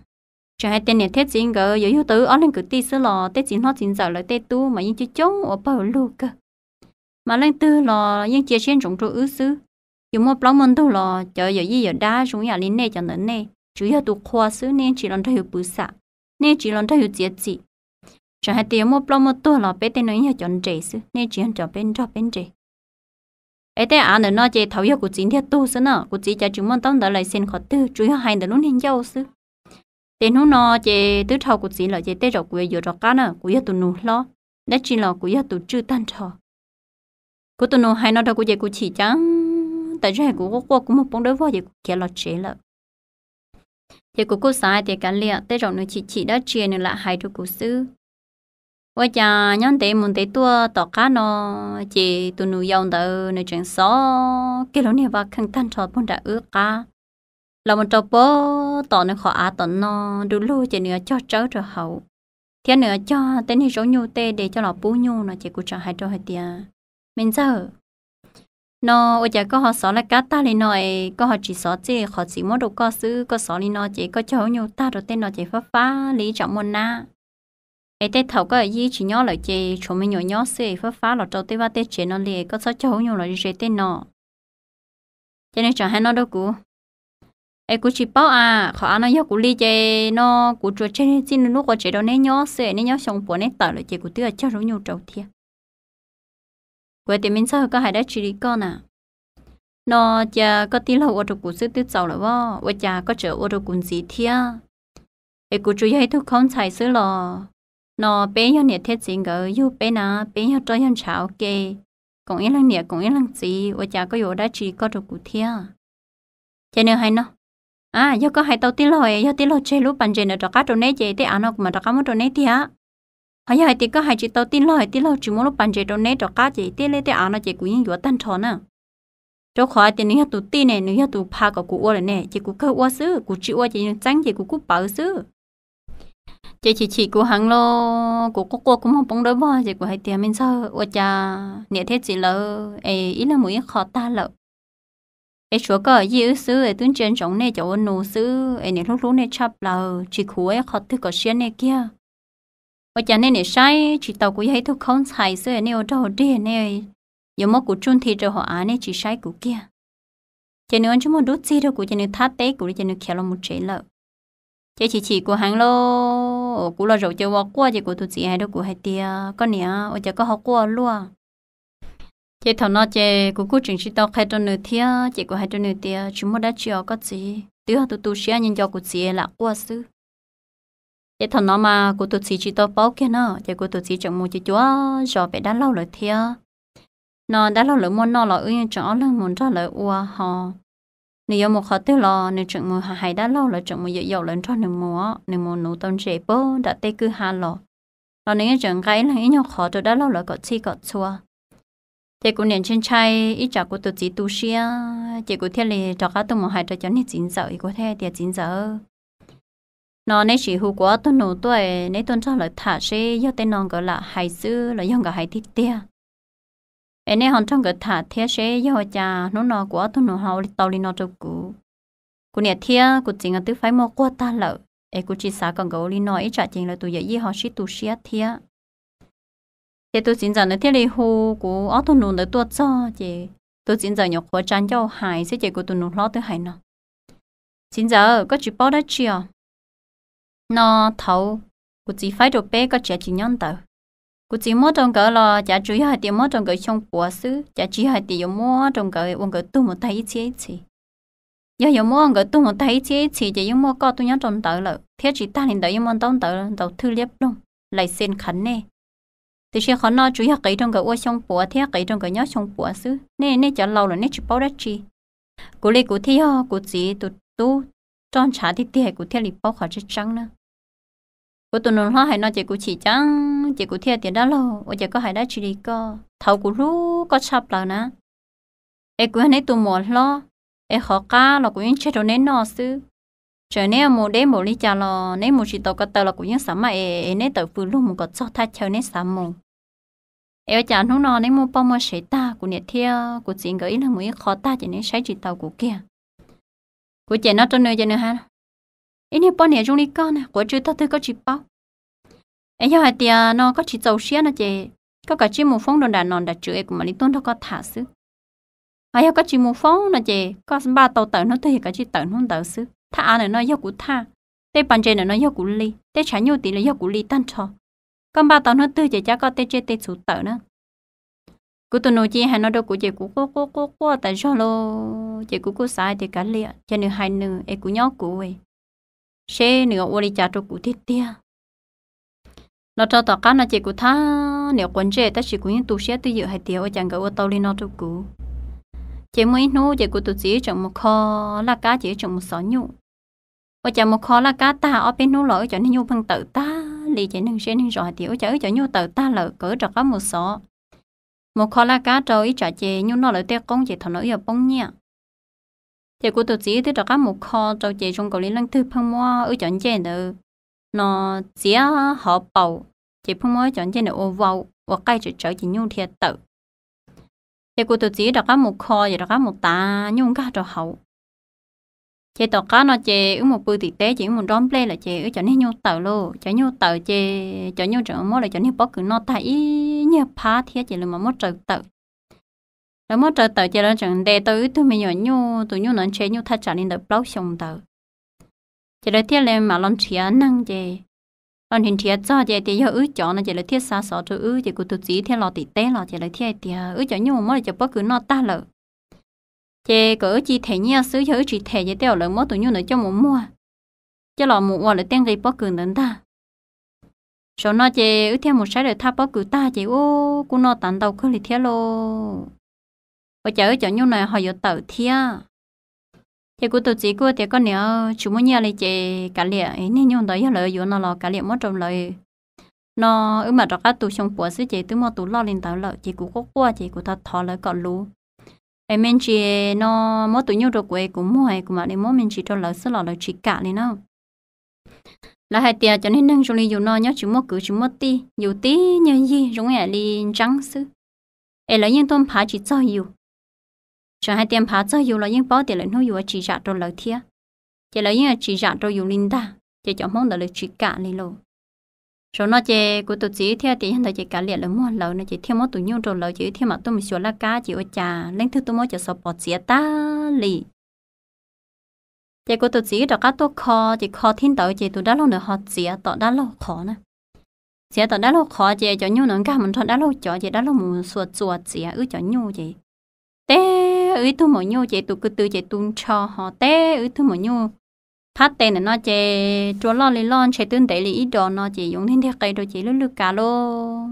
Tseem hais tias niam thiab txiv nkawd yuav yug tau wb ob leeg kwv tij xwb los tej txiv hlob txiv ntxawm lawv tej tub mas yeej coob coob ua pawg lug kawg. Mas leej twg los yeej cia siab ntsoov rau wb xwb. Yus muaj plaub muaj ntug los cov yawm yij yawm dab zoo ib yam li nej cov ntawd nej tsuas yog tus qhua xwb, nej yeej tsis los nrog yus pw xam, nej yeej tsis los nrog yus txiav txim. Tseem hais tias yuav muaj ploj muaj tuag los peb tej no yeej yog cov nres xwb, nej tsis yog cov peb nrog peb nres. Es tej av ntawm no ces thaum yog kuv txiv ntiag tug xwb na, kuv txiv cav tsis muaj ntaub ntawv lais xes qhov twg, tsuas yog hais ntawm lub niag ncauj xwb. Ces hnub no ces twb dhau kuv txiv lawm ces tej zaum kuv yuav yuav rov qab na, kuv yog tus nus hlob, dab tsi los kuv yog tus tswj tag nrho. Kuv tus nus hais no rau kuv ces kuv chim ceev, tam sim kuv quaj quaj kuv muag poob dawb vog ces kuv khiav los tsev lawm. Ces kuv kuj xav hais tias kav liam, tej zaum nws chim chim dab tsi nws lam hais rau kuv xwb. Ua cas nyob ntev mus ntev tuaj tom qab no, ces tus nus yau ntawd nws tseem xov kiag lub niag vaj kheej tag nrho puag nram wb qab los mus rau puag tom nws qhov av tom no, du lug ces nws cog tsawb rau hauv, thiab nws cog tej niag zaub nyuj tej de coj los pub nyuj no ces kuv tseem hais rau hais tias, me ntxawg, No ua cas koj ho xov laj kab tag li no es koj ho tsis xov txij qhov txiv muab rau koj xwb, koj xov li no ces koj cog lub nyuj tag rau tej no ces fab fab li ib tsam muaj nab. Es tej thaum koj yij tsis nyob lawm ces tshuav me nyuam nyob xwb es fab fab los rau tej vaj tej tsev no li, koj txhob cog lub nyuj los ze tej no. Ces nws tseem hais no rau kuv, es kuv tsis paub a, qhov av no yog kuv li ces no kuv tsuas tseg txij lub qua tsev rau neb nyob xwb, neb nyob xyoo puav neb tawm lawm ces kuv twb cog lub nyuj rau thiab. Kuv hais tias me ntxawg, koj hais dab tsi li koj na? No cia koj tij laug ua rau kuv xwb twb txaus lawm os, ua cas koj tseem ua rau kuv ntxiv thiab? Es kuv tsuas yog ib tug khaub ntxhais xwb los? No peb yog niam thiab txiv nkawd yug peb na, peb yog roj yog ntshav ua ke, koom ib leeg niam koom ib leeg txiv, ua cas koj yuav ua dab tsi koj rau kuv thiab? Ces nws hais no, a, yog koj hais tau tij laug, yog tij laug tseg lub pas ntses ntawd rov qab rau neb ces tej av no kuv mam rov qab muab rau neb tiag. Ho yog hais tias koj hais tsis tau tij laug, tij laug tsis muab lub pas ntses rau neb rov qab ces tej liaj tej av no ces kuv yeej yuav tag nrho na. Rau qhov hais tias nws yog tus tij ne, nws yog tus pha kom kuv ua lawm ne, ces kuv kawg ua xwb, kuv tsis ua ces nws txeeb ces kuv kuj pawv xwb. Ces chim chim kuv heev los kuv quaj quaj kuv muag poob dawb vog ces kuv hais tias me ntxawg, ua cas niam thiab txiv lawv es ib leeg mus ib qho tag lawm, es tshuav koj yij wb xwb es twb ntsia ntsoov nej cov ua nus xwb es niam hlub hlub nej tshaj plaws, tsis khuv ua ib qho twg kom siab nej kiag. Ua cas nej niam saib tsis taus kuv yog ib tug khaub ntxhais xwb nej ua rag ua dig, nej yuav muab kuv tsuj nthi rau hauv av nej tsis saib kuv kiag? Ces nws ua ntsej muag dub txig rau kuv ces nws thab teb kuv li ces nws khiav los mus tsev lawm. Ces chim chim kuv heev los kuv los zaum ces ua quaj ces kuv tus txiv hais rau kuv hais tias koj niam, ua cas koj ho quaj luaj? Ces thaum no ces kuv kuj tseem tsis tau qhia rau nws thiab ces kuv hais rau nws tias tsis muaj dab tsi os koj txiv, twb yog tu tu siab nco nco kuv txiv lam quaj xwb. Ces thaum no mas kuv tus txiv tsis tau paub kiag no ces kuv tus txiv tseem mus cuav cuav zos pem dab laug lawv thiab. No dab laug lawv muaj noj los wb yeej tseem ob leeg mus nrog lawv ua ho. Nws yuav mus qhov twg los nws tseem mus hais dab laug, lawv tseem mus yaum yaum lawv nrog nws mus, nws mus nuv tau ntses puag nram tej kwj ha los, los nws yeej tseem nqa ib leeg ib nyuag qhov rau dab laug lawv kom txhij kom txhua. Ces kuv niam ntshai ntshai ib tsam kuv tus txiv tu siab ces kuv thiaj li rov qab tuaj mus hais rau cov niag txiv ntxawm, kuv thiaj tias txiv ntxawm, no neb sim hu kuv ob tug nus tuaj, neb tuaj nrog lawv tham seb yog tej no nkawd lam hais xwb los yog nkawd hais tiag tiag. Es nej ho nrog nkawd tham thiab seb yog ua cas hnub no kuv ob tug nus ho ua li tau li no rau kuv. Kuv niam thiab kuv txiv nkawd twb faib muaj quag tag lawm es kuv tsis xav kom nkawd ua li no ib tsam ces lawv tus yawm yij ho sib tu siab thiab. Ces tus txiv ntxawm ntawd thiaj li hu kuv ob tug nus ntawd tuaj txog ces tus txiv ntxawm nyuam qhuav tsa ncauj hais xwb ces kuv tus nus hlob twb hais no, txiv ntxawm, koj tsis paub dab tsi os? No thaud kuv txiv faib rau peb koj tsis tsis nyob ntawd. Kuv txiv muab rau nkawd los cav tsuas yog hais tias muab rau nkawd xyoo puav xwb, cav tsis yog hais tias yuav muab rau nkawd ua nkawd tug mus tag ib txhiab ib txhis. Yog yuav muab nkawd tug mus tag ib txhiab ib txhis ces yeej muaj koj tuaj nyob rau ntawd lawm thiab tsis tag li ntawd yeej muaj ntaub ntawv ntau thwj liab ploog, lais xes qhav nej. Tiam sis qhov no tsuas yog qiv rau nkawd ua xyoo puav thiab qiv rau nkawd nyob xyoo puav xwb, nej nej cov laus lawm nej tsis paub dab tsi. Kuv li kuv thiaj yog kuv txiv tus tub roj ntshav tiag tiag kuv thiaj li paub qhov tseeb tseeb na. Kuv tus nus hlob hais no ces kuv chim ceeb ces kuv thiaj tias dab laug, ua cas koj hais dab tsi li koj? Thaud kuv hlub koj tshaj plaws na, es kuv yog neb tus muam hlob, es qhov qab los kuv yeej tseg rau neb noj xwb. Txawm neb mus deb npaum li cas los neb mus tsis tau ko taw los kuv yeej xav maj es neb tawm fws lug mus kom txog thaj chaw neb xav mus. Es ua cas hnub no neb muaj poj muaj sev tag, kuv niam thiab kuv txiv nkawd ib leeg mus ib qho tag ces neb saib tsis taus kuv kiag. Kuv cem no rau nws ces nws hais, ib niag poj niam zoo li koj na, quav tsw tog twg koj tsis paub. Es yog hais tias no koj tsis txaus siab no ces koj kav tsij mus foob rau nram nom nram tswv es kuv mam li tuaj nrog koj tham xwb. Ho yog koj tsis mus foob no ces koj npaj tau tawm hnub twg yog kav tsij tawm hnub ntawd xwb. Thaj av ntawm no yog kuv thaj, tej pas ntses ntawm no yog kuv li, tej tshav nyuj tid los yog kuv li tag nrho. Koj npaj tau hnub twg ces cab koj tej tsiaj tej txhu tawm na. Kuv tus nus cia hais no rau kuv ces kuv quaj quaj quaj quaj tas zog lauj, ces kuv kuj xav hais tias kav liam, ces nws hais nws es kuv nyob kuv, seb nws ua li cas rau kuv tiag tiag. Los rau tom qab no ces kuv thab niam quav ntsej tab sis kuv yeej tu siab twj ywm hais tias ua cas nkawd ua tau li no rau kuv. Ces muaj ib hnub ces kuv tus txiv wb tseem mus kho laj kab ces wb tseem mus xov nyuj. Ua cas mus kho laj kab tag ob peb hnub los wb cov niag nyuj pheej tawm tag li ces neeg zej neeg zos hais tias ua cas wb cov nyuj tawm tag lawm, kom wb rov qab mus xov. Mus kho laj kab rau ib tsam ces nyuj noj lawv tej qoob ces thaum no wb yuav poob nyiaj. Ces kuv tus txiv twb rov qab mus kho rau ces zoo nkaus li leej twg pheej muab wb cov ncej ntawd no txiav hov paus, ces pheej muab wb cov ncej ntawd ua vau ua qaij tsawv tsawv ces nyuj dhia tawm. Ces kuv tus txiv rov qab mus kho ces rov qab mus tav nyuj nkag rau hauv. Ces tom qab no ces wb mus pw tim teb ces wb mus dob nplej lawm ces wb cov niag nyuj tawm lauj, cov nyuj tawm ces cov nyuj tseem muab lawv cov niag pob kws noj tag ib nyuag phab thiab ces lawv mam muab raws tawm. Lawv muab raws tawm ces lawv tseem ntes tau wb tug me nyuam nyuj, tus nyuj no ntshe nyuj thaj tsam li ntawm plaub xyoos ntawd. Ces lawv thiaj li mam los nrhiav neeg ces los nrhiav nrhiav txog ces tias yog wb cov no ces lawv thiaj xa xov rau wb ces kuv tus txiv thiaj los tim teb los ces lawv thiaj hais tias wb cov nyuj muab lawv cov pob kws noj tag lawm. Ces kom wb cia them nyiaj xwb, yog wb tsis them ces tej zaum lawv muab tus nyuj ntawd coj mus muag, coj los mus ua lawv tej nqi pob kws ntawd ntag. Zaum no ces wb thiaj mus saib lawv thaj pob kws tag ces ua kuj noj tas ntau kawg li thiab lauj. Ua cas wb cov nyuj no ho yuav tawm thiab? Ces kuv tus txiv kuj tias koj niam, tsis muaj nyiaj li ces kav liam, niag nyuj ntawd yog lawv yuav no los kav liam muab rau lawv no, wb mam rov qab tu xyoo puav xwb ces twb muaj tus loj li ntawd lawm ces kuv quaj quaj ces kuv thov thov lawv kom luv es me ntsis no muab tus nyuj rau kuv es kuv muag es kuv mam li muab me ntsis rau lawv xwb los lawv tsis kam li na. Lawv hais tias cov niag neeg zoo li yus no nyob tsis muaj kwv tsis muaj tij, yus tib nyuag yig zoo ib yam li ntseeb xwb, es lawv yeej tuaj nphav tsis txog yus. Tseem hais tias nphav txog yus los yeej paub tias lawm hnub yus ua tsis zam rau lawv thiab, ces lawv yeej tsis zam rau yus li ntag ces cov Hmoob ntawd lawv tsis kam li lauj. Zaum no ces kuv tus txiv thiaj tias yog ntawd ces kav liam lawv muag lawv no ces thiaj muab tus nyuj rau lawv ces wb thiaj mam tuaj mus xyuas laj kab ces ua cas leej twg tuaj muab cov xov pos txiav tag li. Ces kuv tus txiv wb rov qab tuaj kho, ces kho thib ntawd ces tus dab laug ntawd ho txiav tom dab laug qhov na. Txiav tom dab laug qhov ces cov nyuj ntawd nkag mus nrog dab laug cov ces dab laug mus xuas txuas txiav wb cov nyuj ces teb wb ib tug maum nyuj ces tus kwv tw ces tu nrho ho teb wb tug maum nyuj phab tes ntawm no ces rua loj li loj ntshe twb ntev li ib dos no ces yoov ntiag ntiag qe rau ces lwj lwj kav lauj.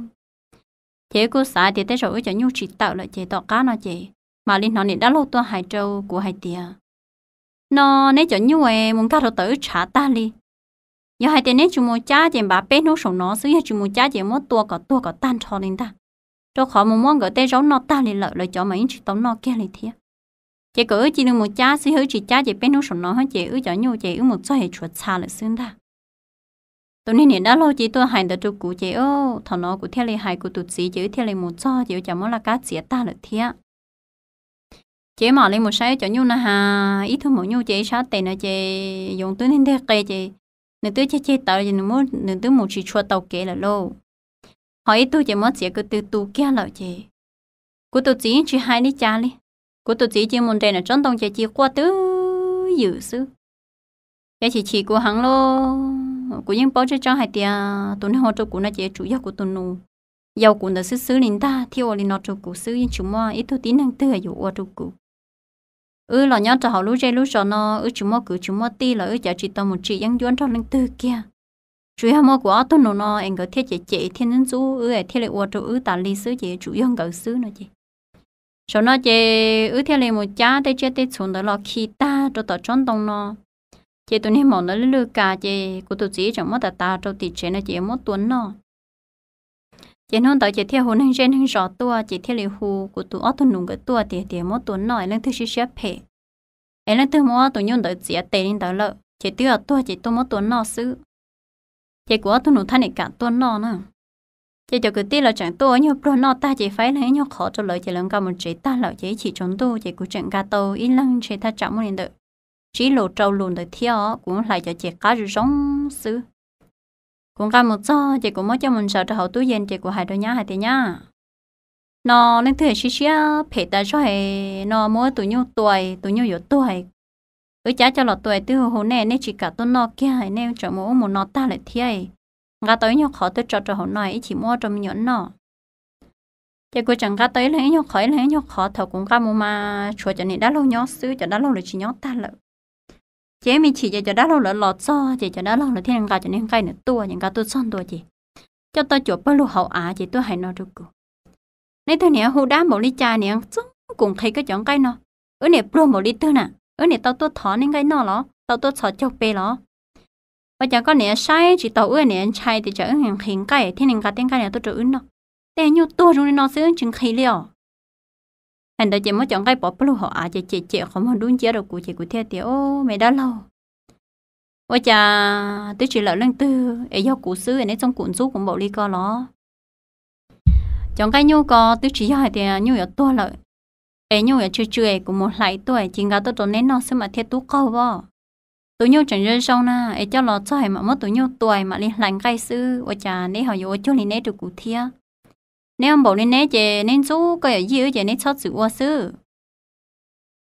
Ces wb kuj xav tias tej zaum wb cov nyuj tsis tawm lawm ces tom qab no ces mam li hnov niam dab laug tuaj hais rau kuv hais tias no neb cov nyuj es mus nkag rau tom wb tshav tag li. Yog hais tias neb tsis mus cab ces npav peb hnub saum no xwb, yog tsis mus cab ces muab tua kom tuag kom tag nrho li ntag, rau qhov mus muab nkawd tej zaub noj tag li lawm lawv cov mas yeej tsis tau noj kiag li thiab. Ces kom wb cia li mus cab xwb, yog wb tsis cab ces peb hnub saum no ces wb cov nyuj ces wb mus txog es tshuav txha lawm xwb ntag. Tus niag niam dab laug cia li tuaj hais ntawd rau kuv ces thaum no kuv thiaj li hais kuv tus txiv ces wb thiaj li mus txog ces ua cas muab laj kab txiav tag lawm thiab. Ces mam li mus saib wb cov nyuj na has, ib tug maum nyuj ces ib sab tes no ces yoov twb ntiag ntiag qe ces nws twb ceg ceg tawv ces nws twb mus tsis tshua tau kev lawm lauj. Ho ib tug ces muab txiav kwv tw tu kiag lawm ces kuv tus txiv yeej tsis hais li cas li. Kuv tus txiv cia li mus nres nram tsob ntoo ces cia li quaj twb ywm xwb. Ces chim chim kuv heev lauj, kuv yeej paub tseeb tseeb hais tias tus neeg ua rau kuv no ces yuav tsum yog kuv tus nus yau kuv ntawd xwb xwb li ntag thiaj ua li no rau kuv xwb, yeej tsis muaj ib tug tib neeg twg yuav ua rau kuv. Wb los nyob rau hauv lub zej lub zos no wb tsis muaj kwv tsis muaj tij los wb cav tsis tau mus tsim yeeb ncuab nrog leej twg kiag. Tsuas yog muaj kuv ob tug nus no es nkawd thiaj cem cem thiaj ntxub ntxub wb es thiaj li ua rau wb tas li xwb ces yuav tsum yog nkawd xwb no ces. Zaum no ces wb thiaj li mus cab tej tsiaj tej txhu ntawd los khi tag rau tom tsob ntoo no. Ces tus niag maum ntawd lwj lwj kas ces kuv tus txiv tseem muab tav tav rau tim tsev no ces yuav muab tua noj. Ces hnub ntawd ces thiaj hu neeg zej neeg zos tuaj ces thiaj li hu kuv tus ob tug nus nkawd tuaj tias tias muab tua noj es leej twg siab siab phem, es leej twg muab tus nyuj ntawd txiav tes li ntawd lawm ces twb yog tuag ces tuaj muab tua noj xwb. Ces kuv ob tug nus thiaj li kam tuaj noj na. Ces cov kwv tij lawv tseem tuaj ua nyuag pluag noj tag ces faib leeg ib nyuag qhov rau lawv ces lawv nqa mus tsev tag lawm ces ib chim tsaus ntuj ces kuv tseem nqa tau ib leeg ntshe thaj tsam muaj li ntawm tsib lus rau lus ntawd thiab os, kuv hlais cov ces qab zoo zoo xwb. Kuv nqa mus txog ces kuv muab coj mus ntsaws rau hauv tub yees ces kuv hais rau nyab hais tias nyab, no leej twg siab siab phem tas zog no muab tus nyuj tua, tus nyuj yuav tuag, wb cab coj los tua twb hu hu nej, nej tsis kam tuaj noj kiag, nej tseem mus ub mus no tag lawm thiab. Nqa tau ib nyuag qhov tuaj tso rau hauv no ib chim muab rau me nyuam noj. Ces kuv tseem nqa tau ib leeg ib nyuag qhov ib leeg ib nyuag qhov, thaum kuv nqa mus mas tshuav cov niam dab laug nyob xwb, cov dab laug lawv tsis nyob tag lawm. Ces me chim ces cov dab laug lawv los txog ces cov dab laug lawv thiaj li nqa cov niag nqaij ntawd tuaj ces nqa tuaj txog ntua ces coj tuaj cuam pawg lug hauv av ces tuaj hais no rau kuv, nej tug niam hu dab npaum li cas niam txob kuv nqhis koj cov nqaij no, wb niam pluag npaum li twg na, wb niam tau tuaj thov nej nqaij noj los tau tuaj txhos caug pe los? Ua cas koj niam saib tsis taus wb niam ntshai tias tsam wb nqhis nqaij thiaj li nqa tej nqaij no tuaj rau wb noj. Tej nyuj tuag zoo li no xwb tsis nqhis li os. Hais ntawd ces muab cov nqaij pov pawg lug hauv av ces cem cem qhov muag dub nciab rau kuv ces kuv thiaj tias, o, me dab laug, ua cas twb tsis lawm leej twg es yog kuv xwb es neb txob kuv ntxub kuv npaum li ko los? Cov nqaij nyuj ko twb tsis yog hais tias nyuj yuav tuag lawm, Es nyuj yuav tsw tsw es kuv mus hlais tuaj ces nqa tuaj rau neb noj xwb mas thiaj tub qaug os. Tus nyuj tseem zoo zoo na, es coj los txog mam muab tus nyuj tua mam li hlais nqaij xwb, ua cas neb ho yuav ua cuag li neb rau kuv thiab? Neb ua npaum li neb ces neb ntxub koj yawm yij wb ces neb txhob txwm ua xwb.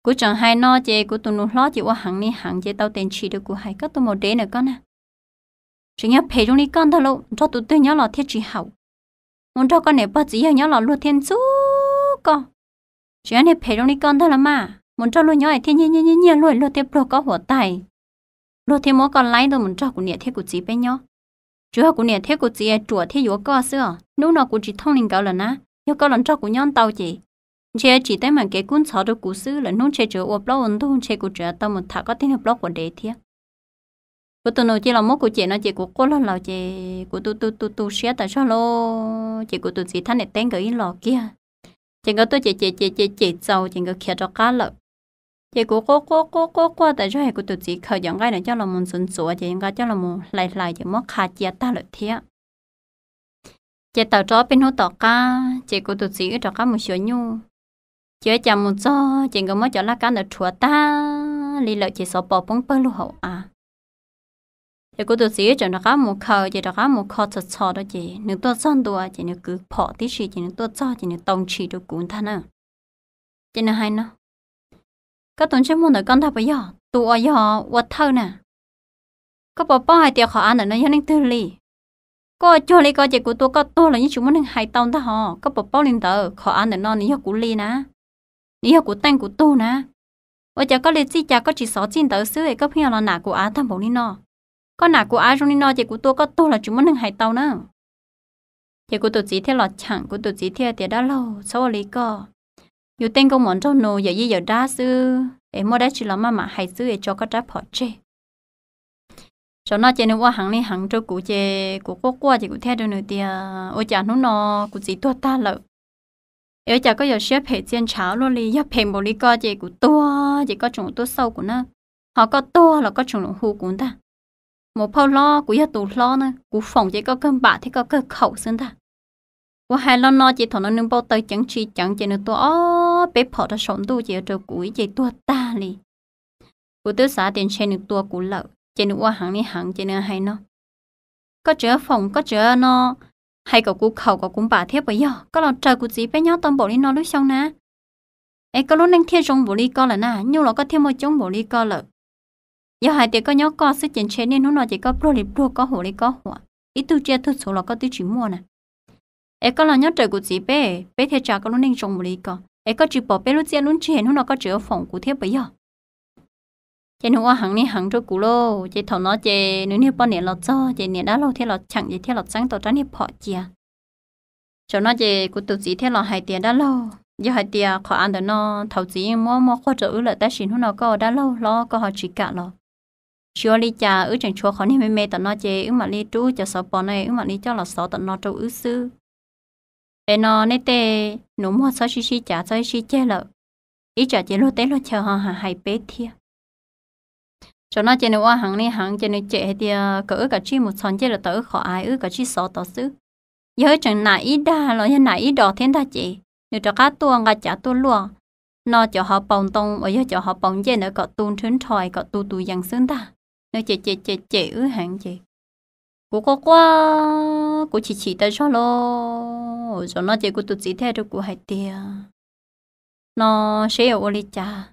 Kuv tseem hais no ces kuv tus nus hlob ces ua heev li heev ces tau tes ntshis rau kuv hais, koj tus maum dev na koj na, tseem yog phem zoo li koj ntag lauj, nrog tus twg nyob los thiaj tsis haum. Mus nrog koj niam pog txiv yawg nyob los luag thiaj ntxub koj. Tseem yog niag phem zoo li koj ntag los mas, mus nrog luag nyob es thiaj nyiag nyiag nyiag luag, luag thiaj pluag koj huam tag, luag thiaj muab koj laib tuaj mus nrog kuv niam thiab kuv txiv peb nyob. Tsuas yog kuv niam thiab kuv txiv ruam thiaj yuav koj xwb os. Hnub no kuv tsis thooj li nkawd lawm na, yog koj los nrog kuv nyob ntau ces ntshe tsim teeb meem kev kub ntxhov rau kuv xwb, lwm hnub ntshe tseem ua plaub ua ntug ntshe kuv tseem tau mus tham koj tej niag plaub quav dev thiab. Kuv tus nus cia li los muab kuv cem no ces kuv quaj log laus ces kuv tu tu tu tu siab tas zog lauj. Ces kuv tus txiv thiab niam teb nkawd ib los kiag, ces nkawd tuaj cem cem cem cem cem txaus ces nkawd khiav rov qab lawm. Ces kuv quaj quaj quaj quaj quaj tas zog, kuv tus txiv khaws cov nqaij no coj los mus ntxuav ntxuav ces nqa coj los mus hlais hlais ces muab qha cia tag lawm thiab. Ces tawm rau ob peb hnub tom qab ces kuv tus txiv wb rov qab mus xyuas nyuj. Ces ua cas mus txog ces nkawd muab cov laj kab ntawd rhuav tag li lawm ces xov pos poob pawg lug hauv av. Ces kuv tus txiv wb tseem rov qab mus khaws ces rov qab mus kho txhos txhos rau ces nws tuaj txog ntua ces nws kwv phom tib si ces nws tuaj txog ces nws tau ntshis rau kuv ntag na. Ces nws hais no, koj tus ntsej muag ntawm koj ntag puas yog tus uas yog ua thawj na? Koj puas paub hais tias qhov av ntawm no yog leej twg li? Koj ua cuag li ko ces kuv tua koj tuag los yeej tsis muaj neeg hais tau ntag hos. Koj puas paub li ntawd, qhov av ntawm no nws yog kuv li na, nws yog kuv teej kuv tug na. Ua cas koj li txij cas koj tsis xov txij ntawd xwb es koj pheej yuav los nam kuv av tag npaum li no? Koj nam kuv av zoo li no ces kuv tua koj tuag los tsis muaj neeg hais tau na. Ces kuv tus txiv thiaj los cheem, kuv tus txiv thiaj tias, dab laug, txhob ua li koj. Yus tej nkauj muam nraug nus yawm yij yawm dab xwb es muaj dab tsi los maj mam hais xwb es tso koj rab phom tseg. Zaum no ces nws ua heev li heev rau kuv ces kuv quaj quaj ces kuv thiaj rau nws tias, ua cas hnub no kuv txiv tuag tag lawm es ua cas koj yuav siab phem txia ntshav luaj li? Yog phem npaum li ko ces kuv tuag ces koj tseem tuaj xauj kuv na, ho koj tuag los koj tseem hu kuv ntag. Mus phauj hlob, kuv yog tus hlob na, kuv foom ces koj kawg npam thiab koj kawg khaum xwb ntag. Kuv hais los no ces thaum no nws npau taws ceev tsis ceev ces nws tua ob peb phom rau saum ntuj ces ua rau kuv ib ce tuag tag li. Kuv twb xav tias ntshe nws tua kuv lawm ces nws ua heev li heev ces nws hais no, koj tseem foom, koj tseem no hais kom kuv khaum kom kuv npam thiab puas yog? Koj los raws kuv txiv peb nyob tau npaum li no lub xyoo na, es koj lub neej thiaj zoo npaum li ko lawm na, nyuj los koj thiaj muaj coob npaum li ko lawm. Yog hais tias koj nyob koj xwb ces ntshe niaj hnub no ces koj pluag li pluag, koj huam li koj huam, ib tug tsiaj tug txhu los koj twb tsis muaj na. Es koj los nyob raws kuv txiv peb, peb thiaj tsa koj lub neej zoo npaum li ko, es koj tsis pom peb lub txiaj lub ntsig, hnub no koj tseem yuav foom kuv thiab puas yog? Ces nws ua heev li heev rau kuv lauj. Ces thaum no ces nws niag poj niam los txog ces niam dab laug thiaj los cheem ces thiaj los txeeb tau rab niag phom cia. Zaum no ces kuv tus txiv thiaj los hais tias, dab laug, yog hais tias qhov av ntawm no thaum txiv yeej muab muaj quag rau wb lawm tab sis hnub no koj ua dab laug hlob koj ho tsis kam los, tsis ua li cas, wb tseem tshuav qhov niag me me tom no ces wb mam li rub cov xov pos no wb mam li coj los xov tom no rau wb xwb. Es no nej tej nus muag txhob sib sib cav txhob sib sib ceg lawm, ib tsam ces luag teb luag chaw ho hais peb thiab. Zaum no ces nws ua heev li heev ces nws cem hais tias kom wb kav tsij mus txhos ncej los tom wb qhov av, wb kav tsij xov tod xwb. Yog wb tseem nam ib dag los yog nam ib dos thiab ntag ces nws rov qab tuaj nqa cav tuaj luaj no cov hauv paus ntoo uas yog cov hauv paus ncej ntawd kom tu nrhw nrho kom tu tus yees xwb ntag. Nws cem cem cem cem wb heev ces kuv quaj quaj, kuv chim chim tas zog lauj. Zaum no ces kuv tus txiv thiaj rau kuv hais tias, no seb yuav ua li cas,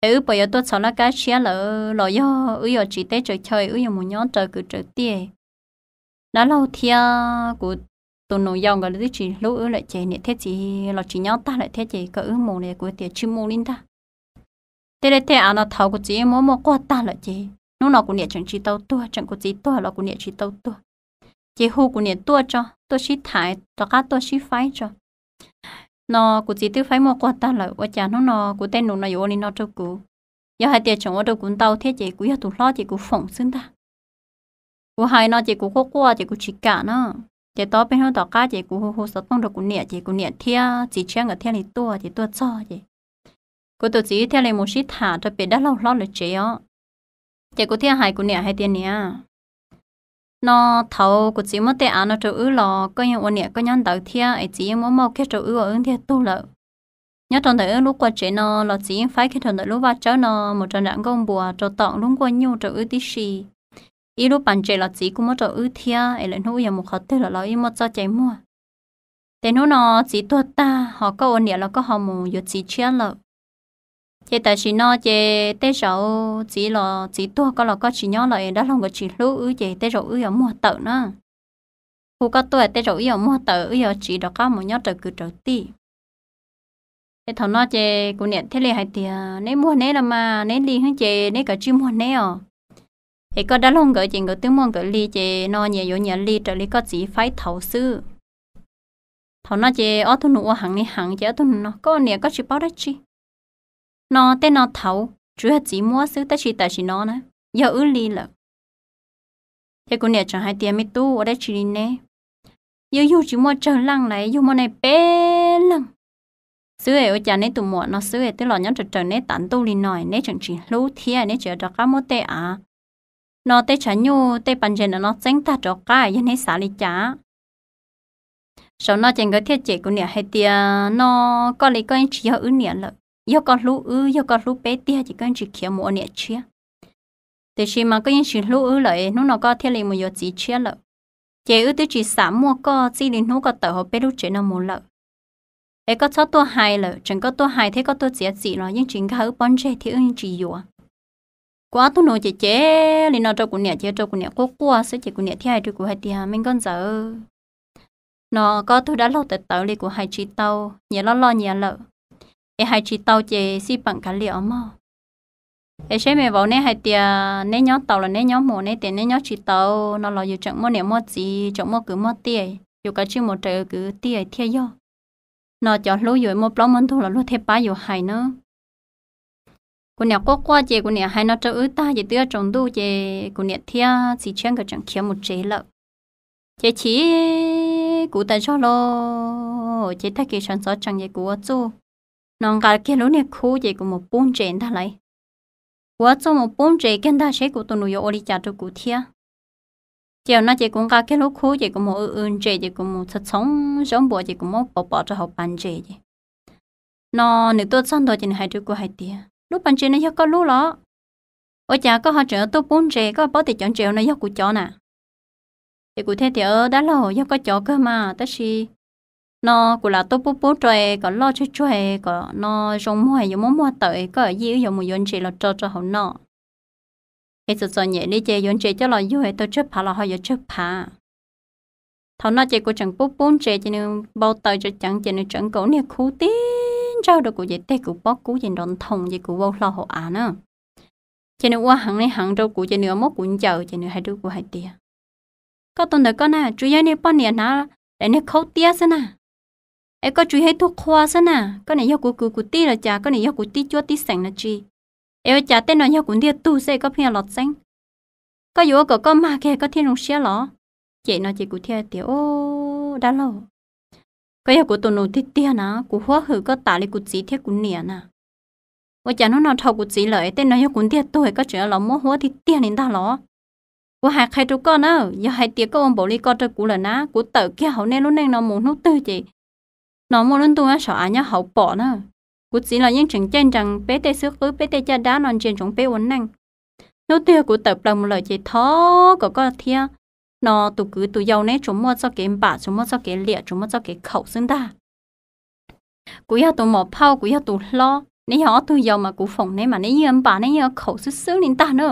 es wb puas yuav tuaj txhos laj kab tshiab lawm los yog wb yuav tsiv teb tsaws chaw wb yuav mus nyob raws kwv raws tij? Dab laug thiab kuv tus nus yau nkawd twb tsis hlub wb lawm ces niam thiab txiv los tsis nyob tag lawm thiab ces kom wb mus li, kuv tias tsis mus li ntag. Tej liaj tej av no thaum kuv txiv muab muaj quag tag lawm ces hnub no kuv niam tseem tsis tau tuag, tseem kuv txiv tuag los kuv niam tsis tau tuag. Ces hu kuv niam tuaj tso, tuaj sib tham, rov qab tuaj sib faib tso. No kuv txiv twb faib muaj quag tag lawm, ua cas hnub no kuv tej nus no yuav ua li no rau kuv? Yog hais tias tseem ua rau kuv ntau thiab ces kuv yog tus hlob ces kuv foom xwb ntag. Kuv hais no ces kuv quaj quaj ces kuv tsis kam na. Ces tau peb hnub tom qab ces kuv hu hu xov tooj rau kuv niam ces kuv niam thiab txiv tshiab nkawd thiaj li tuaj ces tuaj txog ces kuv tus txiv thiaj li mus sib tham rau pem dab laug hlob lawv tsev os. Ces kuv thiaj hais kuv niam hais tias, niam, no thaum kuv txiv muab tej av no rau wb los koj yeej ua niam koj nyob ntawd thiab es txiv yeej muab mauj kiag rau wb ua wb ntiag tug lawm. Nyob rau ntawm wb lub qua tsev no los txiv yeej faib kiag rau ntawm lub vaj tsawb no mus rau nram nkuaj npuas rau tom lub nkuaj nyuj rau wb tib si. Ib lub pas ntses los txiv kuj muab rau wb thiab es lwm hnub wb yuav mus qhov twg los los wb muaj txoj cai muag. Ces hnub no txiv tuag tag ho koj ua niam los koj ho mus yuav txiv tshiab lawm. Ces tam sim no ces tej zaum txiv los txiv tuag koj los koj tsis nyob lawm es dab laug nkawd tsis hlub wb ces tej zaum wb yuav muag tawm na. Hu koj tuaj tej zaum wb yuav muag tawm, wb yuav tsiv rov qab mus nyob raws kwv raws tij. Es thaum no ces kuv niam thiaj li hais tias, neb muag neb los mas, neb li xwb ces neb kav tsij muag neb os. Es koj dab laug nkawd ces nkawd twb muaj nkawd li ces no nyias yuav nyias li raws li koj txiv faib thaud xwb. Thaum no ces ob tug nus ua heev li heev ces ob tug nus no, koj niam koj tsis paub dab tsi. No tej no thaud tsuas yog txiv muab xwb tab sis tam sim no na yog wb li lawm. Ces kuv niam tseem hais tias, me tub, ua dab tsi li neb? Yus yug tsis muaj tsawg leej lawm, yug muaj nej peb leeg xwb es ua cas neb tus muam no xwb twb los nyob raws raws neb tas ntuj li no, neb tseem tsis hlub thiab neb tseem rov qab muab tej av no tej tshav nyuj tej pas ntses no txeeb tag rov qab, yog neb xav li cas? Zaum no ces nkawd thiaj cem kuv niam hais tias, no koj li koj yeej tsis yog wb niam lawm, yog koj hlub wb, yog koj hlub peb tiag ces koj yeej tsis khiav mus ua niam tshiab. Tiam sis mas koj yeej tsis hlub wb lawm, hnub no koj thiaj li mus yuav txiv tshiab lawm. Ces wb twb tsis xam muaj koj txij li hnub koj tawm hauv peb lub tsev no mus lawm. Es koj txhob tuaj hais lawm, tseem koj tuaj hais thiab koj tuaj txiav txim los yeej tsis nkag wb pob ntseg thiab wb yeej tsis yuav. Kuv ob tug nus ces cem li no rau kuv niam ces rau kuv niam quaj quaj xwb ces kuv niam thiaj hais rau kuv hais tias, me nkauj ntxawm, no koj tug dab laug tawv tawv li kuv hais tsis tau, nyias loj loj nyias lawm, es hais tsis tau ces xij peem kav liam os mog. Es seb me vauv neb hais tias neb nyob tau los neb nyob mus, neb tias neb nyob tsis tau no los yus tseem muaj niam muaj txiv, tseem muaj kwv muaj tij, yus kav tsij mus raws kwv tij thiaj yog. No cov hlub yus muaj plaub muaj ntug los luag thiaj pab yus hais na. Kuv niam quaj quaj ces kuv niam hais no rau wb tag ces twb yuav tsaus ntuj ces kuv niam thiab txiv tshiab nkawd tseem khiav mus tsev lawm. Ces chim kuv tas zog lauj, ces tag kis sawv ntxov tsees ces kuv ua txuj no nqa kiag lub niag khub ces kuv mus pub ntses ntag lauj. Kuv ua txuj mus pub ntses kiag ntag seb kuv tus nus yuav ua li cas rau kuv thiab. Ces no ces kuv nqa kiag lub khub ces kuv mus w w ntses ces kuv mus txhoov txhoov zaub npua ces kuv muab pov pov rau hauv pas ntses ces no nws tuaj txog ntua ces nws hais rau kuv hais tias, lub pas ntses no yog koj lub los? Ua cas koj ho tseem tuaj pub ntses, koj paub tias cov ntses hauv no yog kuv cov na? Ces kuv thiaj tias, dab laug, yog koj cov kawg mas tab sis no kuv lam tuaj pub pub rau kom loj tsuag tsuag kom no zoo muag yuav muab muag tawm koj yij wb yuav mus yuav ntses los tso rau hauv no. Es txom txom nyem li ces yuav ntses coj los yug tau tsawg phav los ho yuav tsawg phav. Thaum no ces kuv tseem pub pub ntses ces nws npau taws ceev ceev ces nws tseem nkaum niag khub tib ntsawg rau kuv ces teg kuv pob kub ces nrov nthoos ces kuv vau hlo hauv av na. Ces nws ua heev li heev rau kuv ces nws muab kuv ncaws ces nws hais rau kuv hais tias, koj tus ntawd koj na tsuas yog niag poj niam hnav daim niag khaub tiab xwb na. Es koj tsuas yog ib tug qhua xwb na, koj niam yog kuv kwv kuv tij los cas, koj niam yog kuv tib cuab tib xeem los tsis. Es ua cas tej no yog kuv ntiag tug xwb es koj pheej los txeeb? Koj yuav ua kom koj mag kiag koj thiaj zoo siab los? Ces no ces kuv thiaj tias, dab laug, koj yog kuv tus nus tiag tiag na, kuv huab hwm koj tas li kuv txiv thiab kuv niam na. Ua cas hnub no dhau kuv txiv lawm es tej no yog kuv ntiag tug es koj tseem los muab huab tiag tiag li ntag los? Kuv hais qhia rau koj na, yog hais tias koj ua npaum li ko rau kuv lawm na, kuv tawm kiag hauv nej lub neej no mus hnub twg ces no muaj lub ntuj nyob saum av nyob hauv pom na. Kuv txiv los yeej tseem caij nrees peb tej xwb qwb peb tej caj dab no ntsia ntsoov peb ua neej. Hnub twg kuv tawm plaws mus lawm ces thov kom koj thiab no tus kwv tus yau neb tsuas muaj txoj kev npam, tsuas muaj txoj kev liam, tsuas muaj txoj kev khaum xwb ntag. Kuv yog tus muam phauj, kuv yog tus hlob, neb yog ob tug yau mas kuv foom neb mas neb yeej npam, neb yeej khaum xwb xwb li ntag na.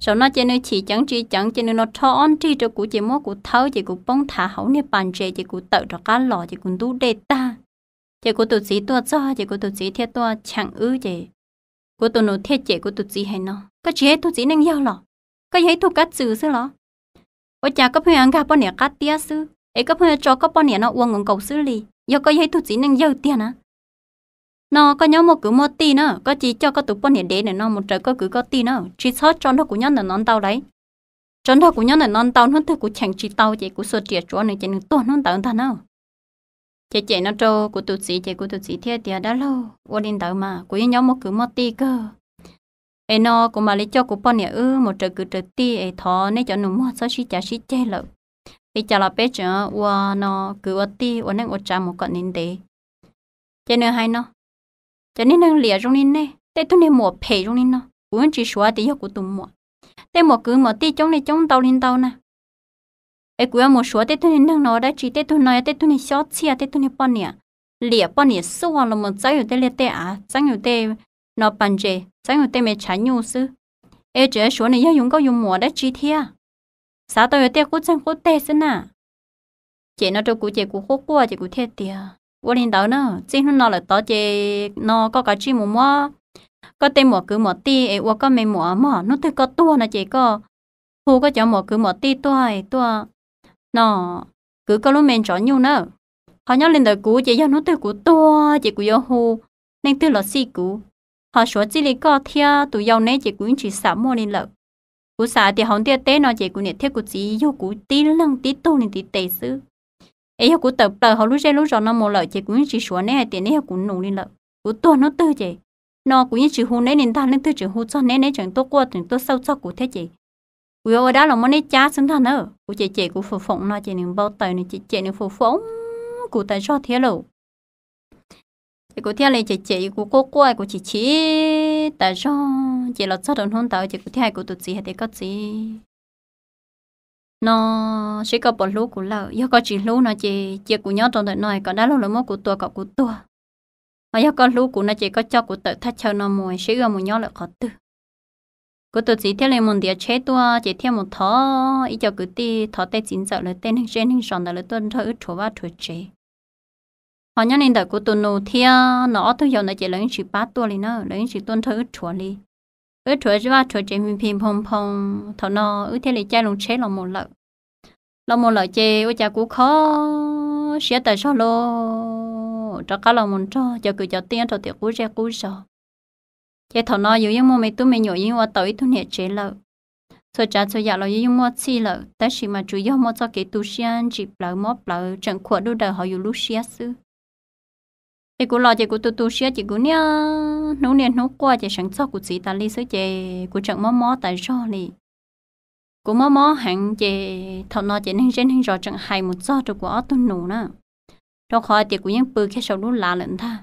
Zaum no ces nws chim ceev tsis ceev ces nws no rho ob nrig rau kuv ces muab kuv thawb ces kuv poob thav hauv niag pas ntses ces kuv tawm rov qab los ces kuv ntub dej tag. Ces kuv tus txiv tuaj txog ces kuv tus txiv thiaj tuaj cheem wb ces kuv tus nus thiaj cem kuv tus txiv hais no, koj tsis yog ib tug txiv neej yawg los? Koj yog ib tug kab txwm xwb los? Ua cas koj pheej yuav nkag poj niam qab tiab xwb es koj pheej yuav tso koj poj niam no ua nkaus nkaus xwb li? Yog koj yog ib tug txiv neej yawg tiag na, no koj nyob muaj kwv muaj tij na, koj cia li coj koj tus poj niam dev ntawm no mus raws koj kwv koj tij na, tsis txhob tso nrog kuv nyob ntawm no ntau lauj. Tso nrog kuv nyob ntawm no ntau hnub twg kuv cheem tsis tau ces kuv xuas riam tsuav nws ces nws tuag hnub ntawd ntag na. Ces cem no rau kuv tus txiv ces kuv tus txiv thiaj tias, dab laug, ua li ntawd mas kuv yeej nyob muaj kwv muaj tij kawg. Es no kuv mam li coj kuv poj niam wb mus raws kwv raws tij es thov nej cov nus muag txhob sib cav sib ceg lawm. Li cas los peb tseem ua no kwv ua tij ua neej ua tsav mus kom ntev ntev. Ces nws hais no, cov niag neeg liam zoo li nej, tej tug niag muam phem zoo li no, kuv yeej tsis suav tias yog kuv tus muam. Tej muam kwv muam tij coob li coob ntau li ntau na. Es kuv yuav mus suav tej tug niag neeg no ua dab tsi? Tej tug no yog tej tug niag xyob txhiaj, tej tug niag poj niam liam poj niam xuaj los mus txeeb yus tej liaj tej av, txeeb yus tej no pas ntses, txeeb yus tej me tshav nyuj xwb. Es tseem yuav suav nws yog yus nkauj yus muam dab tsi thiab? Xav tau yus tej qub txeeg qub teg xwb na. Ces no rau kuv ces kuv quaj quaj ces kuv thiaj tias, ua li ntawd na, txij hnub no lawm tod ces no koj kav tsij mus muab koj tej muam kwv muam tij es ua koj me muam mog, hnub twg koj tuag no ces koj hu koj cov muam kwv muam tij tuaj es tuaj no kwv koj lub me ntsos nyuj na. Ho nyob li ntawm kuv ces yog hnub twg kuv tuag ces kuv yuav hu leej twg los xij kuv. Ho suav txij li koj thiab tus yau neb ces kuv yeej tsis xam muaj li lawm. Kuv xav tias hauv ntiaj teb no ces kuv niam thiab kuv txiv yug kuv tib leeg tib tug li ntiv tes xwb. Es yog kuv tawm plaws hauv lub zej lub zos no mus lawm ces kuv yeej tsis suav neb hais tias neb yog kuv nus li lawm. Kuv tuag hnub twg ces no kuv yeej tsis hu neb li ntag, leej twg tseem hu txog neb, neb tseem tuaj quaj tseem tuaj xauj txog kuv thiab ces kuv yuav ua dab los muab neb cab xwb ntag na. Kuv ces cem kuv fum foom no ces nws npau taws, nws cem cem nws fum foom kuv tas zog thiab lauj. Ces kuv thiaj li cem cem kuv quaj quaj kuv chim chim tas zog. Ces los txog rau hnub ntawd ces kuv thiaj hais kuv tus txiv hais tias koj txiv, no seb koj puas hlub kuv lawm, yog koj tsis hlub no ces cia kuv nyob rau ntawm no kom dab laug lawv muab kuv tua kom kuv tuag. Ho yog koj hlub kuv no ces koj coj kuv tawm thaj chaw no mus seb wb mus nyob lawm qhov twg. Kuv tus txiv thiaj li mus ntiav tsheb tuaj ces thiaj mus thov ib co kwv tij, thov tej txiv ntxawm lawv tej neeg zej neeg zos ntawd lawv tuaj nrog wb rhuav vaj rhuav tsev. Ho nyob li ntawm kuv tus nus thiab no ob tug yau ntawd ces lawv yeej tsis pab tuaj li na, lawv yeej tsis tuaj nrog wb rhuav li. Wb rhuav vaj rhuav tsev phim phim phoo phoo, thaum no wb thiaj li caij loo tsheb los mus lawm. Los mus lawm ces ua cas kuv kho siab tas zog lauj, rov qab los mus nrog cov kwv cov tij nyob rau tim qub zej qub zos. Ces thaum no yus yeej muaj me tub me nyuam, yeej ua tau ib tug niam tsev lawm. Txhua tsav txhua yam los yus yeej muaj txhij lawm, tab sis mas tsuas yog muaj txoj kev tu siab ntsim plawv mob plawv tseem khuam dub daws hauv yus lub siab xwb. Ces kuv los ces kuv tu tu siab ces kuv niaj hnub niaj hnub quaj ces seev txog kuv txiv tas li xwb ces kuv tseem mob mob tas zog li. Kuv mob mob heev ces thaum no ces neeg zej neeg zos tseem hais mus txog rau kuv ob tug nus na, rau qhov tias kuv yeej pw kiag saum lub lav lawm ntag.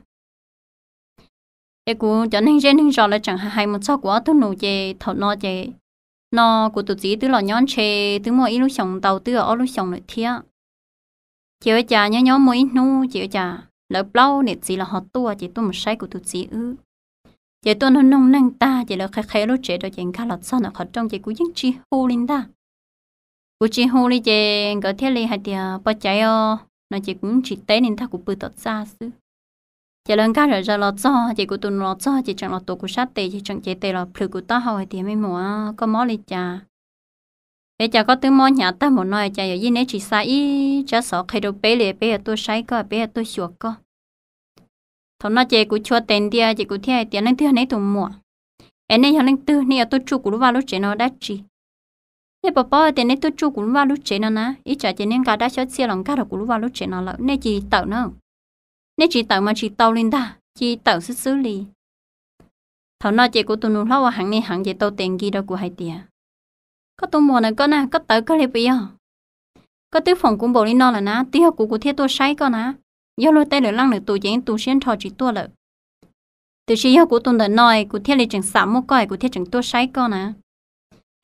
Ces kuv cov neeg zej neeg zos lawv tseem hais mus txog kuv ob tug nus ces thaum no ces no kuv tus txiv twb los nyob ntshe twb muaj ib lub xyoos ntau twb ob lub xyoos lawm thiab. Ces ua cas nyob nyob muaj ib hnub ces ua cas lawv plaub niam txiv los ho tuaj ces tuaj mus saib kuv tus txiv wb. Ces tuaj nug noog neeg tag ces lawv qhia qhia lub tsev rau ces nkag los txog ntawm qhov rooj ces kuv yeej tsis hu li ntag. Kuv tsis hu li ces nkawd thiaj li hais tias pov caiv os no ces kuv yeej tsis teb li ntag, kuv pw tom txaj xwb. Ces lawv nkag zom zaws los txog ces kuv tus nus los txog ces tseem los tuav kuv sab tes ces tseem cev tes los plhws kuv taub hau hais tias me muam, koj mob li cas? Es cas koj twb mob hnyav tag npaum no cas yawm yij neb tsis xa ib tsab xov qhia rau peb li peb yuav tuaj saib koj, peb yuav tuaj xyuas koj? Thaum no ces kuv chua tes ntia ces kuv thiaj hais tias leej twg yog neb tus muam? Es nej yog leej twg nej yuav tuaj tsuj kuv lub vaj lub tsev no dab tsi? Nej puas paub tias neb tuaj tsuj kuv lub vaj lub tsev no na, ib tsam ces nej nqa dab xyob txhiaj los nkag rau kuv lub vaj lub tsev no lawm, nej cia li tawm na. Nej tsis tawm mas tsis tau li ntag, cia li tawm xwb xwb li. Thaum no ces kuv tus nus hlob ua heev li heev ces tau tes nkis rau kuv hais tias koj tus muam ntawm koj na, koj tawv kawg li puas yog? Koj twb foom kuv npaum li no lawm na, twb yog kuv kuv thiaj tuaj saib koj na. Yog luag tej lwm leej lwm tus ces yeej tu siab nrho tsis tuaj lawm. Tiam sis yog kuv tus ntawm no kuv thiaj li tseem xam muaj koj es kuv thiaj tseem tuaj saib koj na.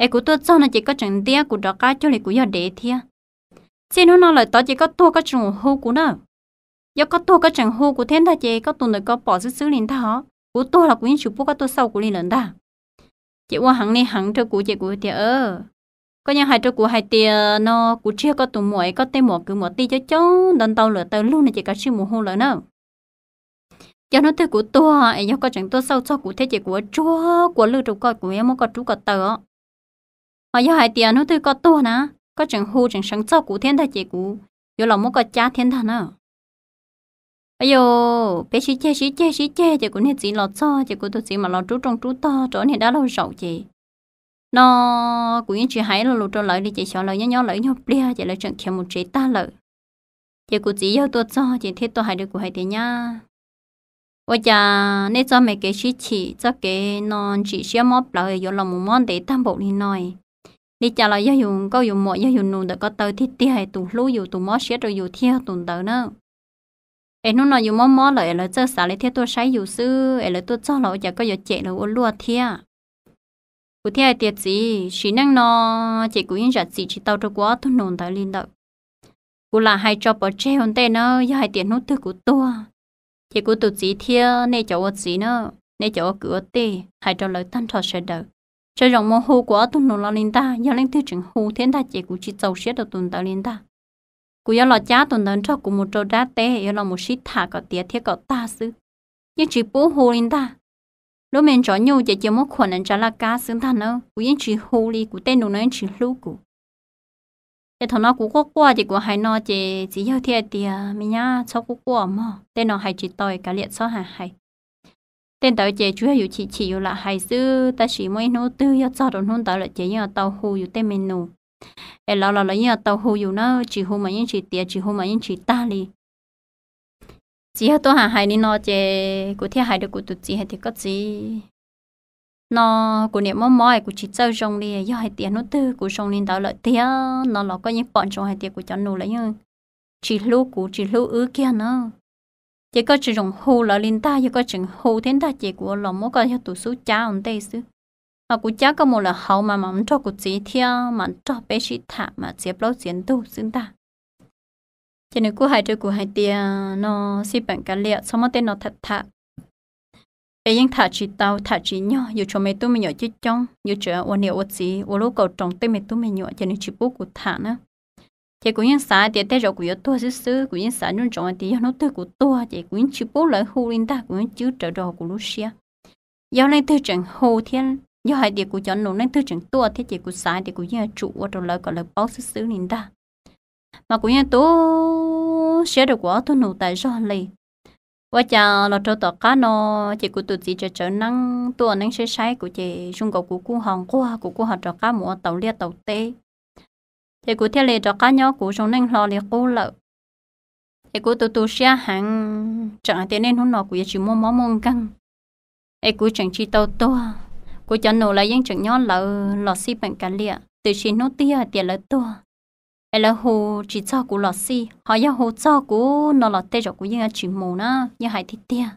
Es kuv tuaj txog no ces koj tseem ntiab kuv rov qab cuag li kuv yog dev thiab. Txij hnub no lawm tod ces koj tuag koj tseem hu kuv na. Yog koj tuag koj tseem hu kuv thiab ntag ces koj tus ntawm ko pom xwb xwb li ntag os. Kuv tuag los kuv yeej tsis pub koj tuaj xauj kuv li lawm ntag. Ces ua heev li heev rau kuv ces kuv tias koj yeej hais rau kuv hais tias no kuv tsis yog koj tus muam es koj tej muam kwv muam tij coob coob ntau ntau lawm taw lug no ces kav tsij mus hu lawv na. Yog hnub twg kuv tuag es yog koj tseem tuaj xauj txog kuv thiab ces kuv yuav tsuag kua lwj rau koj, kuv yuav muab koj rub ko taw os. Ho yog hais tias hnub twg koj tuag na, koj tseem hu tseem seev txog kuv thiab ntag ces kuv yuav los muab koj cab thiab ntag na. Ayu, peb sib ceg sib ceg sib ceg ces kuv niag txiv los txog ces kuv tus txiv mam los rub rooj rub tog rau niag dab laug zaum ces no kuv yeej tsis hais ib lo lus rau lawv li ces xyov lawv nyob nyob lawv ib nyuag pliag ces lawv tseem khiav mus tsev tag lawm. Ces kuv txiv yawg tuaj txog ces thiaj tuaj hais rau kuv hais tias nyab, ua cas nej txoj me kev sib chim txoj kev no ntsim siab mob plawv yuav los mus mob ntev tag npaum li no? Li cas los yog yus nkauj yus muam yog yus nus ntawm ko taw tiag tiag, tus hlub yus tus mob siab rau yus thiaj yog tus ntawd na. Es hnub no yus mob mob lawm es lawv txawj xav li thiaj tuaj saib yus xwb, es lawv tuaj txog los ua cas koj yuav cem lawv ua luaj thiab? Kuv thiaj hais tias, Txiv, sim neej no ces kuv yeej zam txim tsis tau rau kuv ob tug nus ntawd li ntawm. Kuv lam hais tso pov tseg ua ntej na, yog hais tias hnub twg kuv tuag, ces kuv tus txiv thiab nej cov ua txiv na, nej cov ua kwv ua tij, hais rau lawv tag nrho sawv daws, tso zoo mus hu kuv ob tug nus los li ntag. Yog leej twg tseem hu thiab ntag ces kuv tsis txaus siab rau tus ntawd li ntag. Kuv yuav los cab tus ntawd nrog kuv mus rau dab teb, yuav los mus sib tham kom tiav thiab kom tag xwb. Yeej tsis pub hu li ntag. Lub me ntsuav nyuj ces cia muab khuam ntawm ntsa laj kab xwb ntag na, kuv yeej tsis hu li, kuv tej nus no yeej tsis hlub kuv. Ces thaum no kuv quaj quaj ces kuv hais no ces txiv yawg thiaj tias, Me nyab, txhob quaj quaj mog, tej no hais tsis tau, kav liam txhob hais hais. Tej ntawd ces tsuas yog yus chim chim yus lam hais xwb, tab sis muaj ib hnub twg yog txog rau hnub ntawd lawm ces yeej yuav tau hu yus tej me nus. Es lawv los lawv yeej yuav tau hu yus na, tsis hu mas yeej tsis tiav, tsis hu mas yeej tsis tag li. Txiv yawg tuaj hais hais li no ces kuv thiaj hais rau kuv tus txiv hais tias, Koj txiv, no kuv niam mob mob es kuv tsis txawj zoo li, yog hais tias hnub twg kuv zoo li ntawd lawm tiag no los koj yeej pom ntsoov hais tias kuv cov nus lawv yeej tsis hlub kuv tsis hlub wb kiag na. Ces koj tsis zoo hu lawv li ntag, yog koj tseem hu thiab ntag ces kuv los muab koj yog tus xub cab ua ntej xwb. Mas kuv cab koj mus lawm hauv mas mam nrog kuv txiv thiab mam nrog peb sib tham mam txiav plaub txiav ntug xwb ntag. Ces nws kuj hais rau kuv hais tias, No xij peem kav liam, txhob muab tej no tham tham. Es yeej tham tsis tau tham tsis nyog, yus tshuav me tub me nyuam coob coob, yus tseem ua niam ua txiv ua lub kaus roos tej me tub me nyuam ces nws tsis pub kuv tham na. Ces kuv yeej xav tias tej zaum kuv yuav tuag xwb xwb, kuv yeej xav ntsoov ntsoov tias yog hnub twg kuv tuag ces kuv yeej tsis pub lawv hu li ntag, kuv yeej cwb rawv rau hauv kuv lub siab. Yog leej twg tseem hu thiab, yog hais tias kuv cov nus leej twg tseem tuaj thiab ces kuv xav tias kuv yeej yuav tsum ua rau lawv kom lawv paub xwb xwb li ntag. Mas kuv yeej tu siab rau kuv ob tug nus tas zog li. Ua cas los rau tom qab no ces kuv tus txiv tsawv tsawv neeb tuaj ua neeb saib saib kuv ces zoo nkaus kuv kuj ho nquag, kuv kuj ho rov qab mus ua tau liaj tau teb. Ces kuv thiaj li rov qab nyob kuv zoo neej hlo li qub lawm. Es kuv tu tu siab heev, tseem hais tias nej hnub no kuv yuav tsis muaj mob muaj nkeeg, es kuv tseem tsis tau tuag. Kuv cov nus lawv yeej tseem nyob lawv los xij peem kav liam, tiam sis hnub twg yog hais tias lawv tuag, es lawv hu tsis txog kuv los xij, ho yog hu txog kuv no los tej zaum kuv yeej yuav tsis mus na, yeej hais tiag tiag.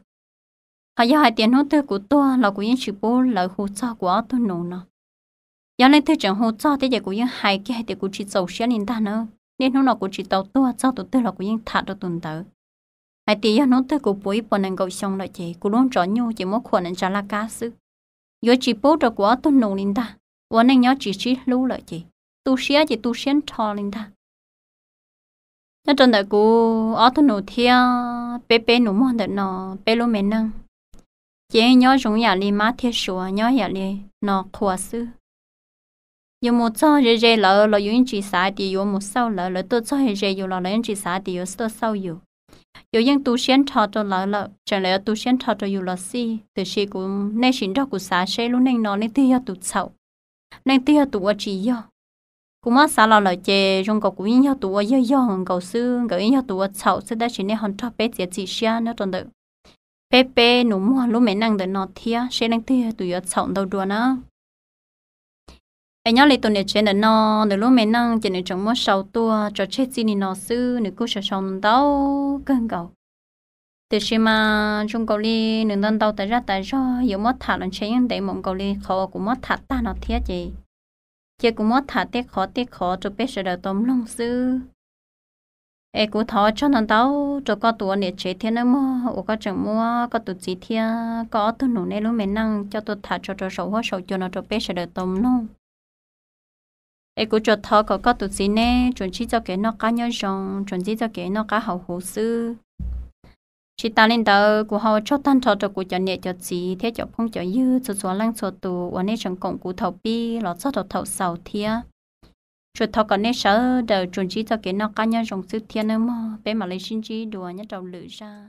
Ho yog hais tias hnub twg kuv tuag los kuv yeej tsis pub lawv hu txog kuv ob tug nus no. Yog leej twg tseem hu txog thiab ces kuv yeej hais kiag hais tias kuv tsis txaus siab li ntag na. Niaj hnub no kuv tsis tau tuag, txog tus twg los kuv yeej tham rau tus ntawd hais tias yog hnub twg kuv puv ib puas nees nkaum xyoo lawm ces kuv lub ntsuav nyuj ces muab khuam ntawm ntsa laj kab xwb. Yuav tsis pub rau kuv ob tug nus li ntag, ua neej nyob tsis sib hlub lawm ces tu siab ces tu siab nrho li ntag. Nyob rau ntawm kuv ob tug nus thiab peb peb nus muag ntawm no, peb lub me neej ces nyob zoo yam li mab thiab suav, nyob yam li no qhua xwb. Yus mus txog ze ze lawv los yus yeej tsis xav tias yuav mus xauj lawv, lawv tuaj txog ze ze yus los lawv yeej tsis xav tias yuav tuaj xauj yus. Yus yeej tu siab nrho rau lawv lawm, tseem lawv yuav tu siab nrho rau yus los xij. Tiam sis kuv, nej sim nrog kuv xav seb lub neej no leej twg yog tus txhaum, leej twg yog tus ua tsis yog. Kuv muab xav los lawm ces zoo nkaus kuv yeej yog tus ua yog yog nkaus xwb, nkawd yeej yog tus ua txhaum xwb, tab sis nej ho nrog peb txiav txim siab nyob rau ntawm peb peb nus muag lub me neej ntawm no thiab seb leej twg yog tus yuav txhaum ntau dua na. Es nyob li tus niam tsev ntawm no, nws lub me neej ces nws tseem muab sau tuaj tso tseg txij li no xwb, nws kuj sau sau ntau kawg nkaus. Tiam sis mas zoo nkaus li nws ntau ntau tas zaj tas zog, yuav muab tham los ntshe yeej ntev mus nkaus li qhov uas kuv muab tham tag no thiab ces, cia kuv muab tham tej qhov tej qhov rau peb sawv daws tau mloog xwb. Es kuv thov ua tsaug ntau ntau rau koj tus ua niam tsev thiab nawb mog, uas koj tseem muab koj tus txiv thiab koj ob tug nus nej lub me neej coj tuaj tham tso rau saum huab saum cua no rau peb sawv daws tau mloog. Es kuv tsuas thov kom koj tus txiv neb tsuas ntsib txoj kev noj qab nyob zoo, tsuas ntsib txoj kev noj qab haus huv xwb. Tsis tas li ntawd, kuv ho ua tsaug tag nrho rau kuv cov niam cov txiv thiab cov phooj cov ywg txhua txhua leej txhua tus uas nej tseem koom kuv thaum pib los txog rau thaum xaus thiab. Tsuas thov kom nej sawv daws tsuas ntsib txoj kev noj qab nyob zoo xwb thiab nawb mog, peb mam li sib ntsib dua nyob rau lwm zaj.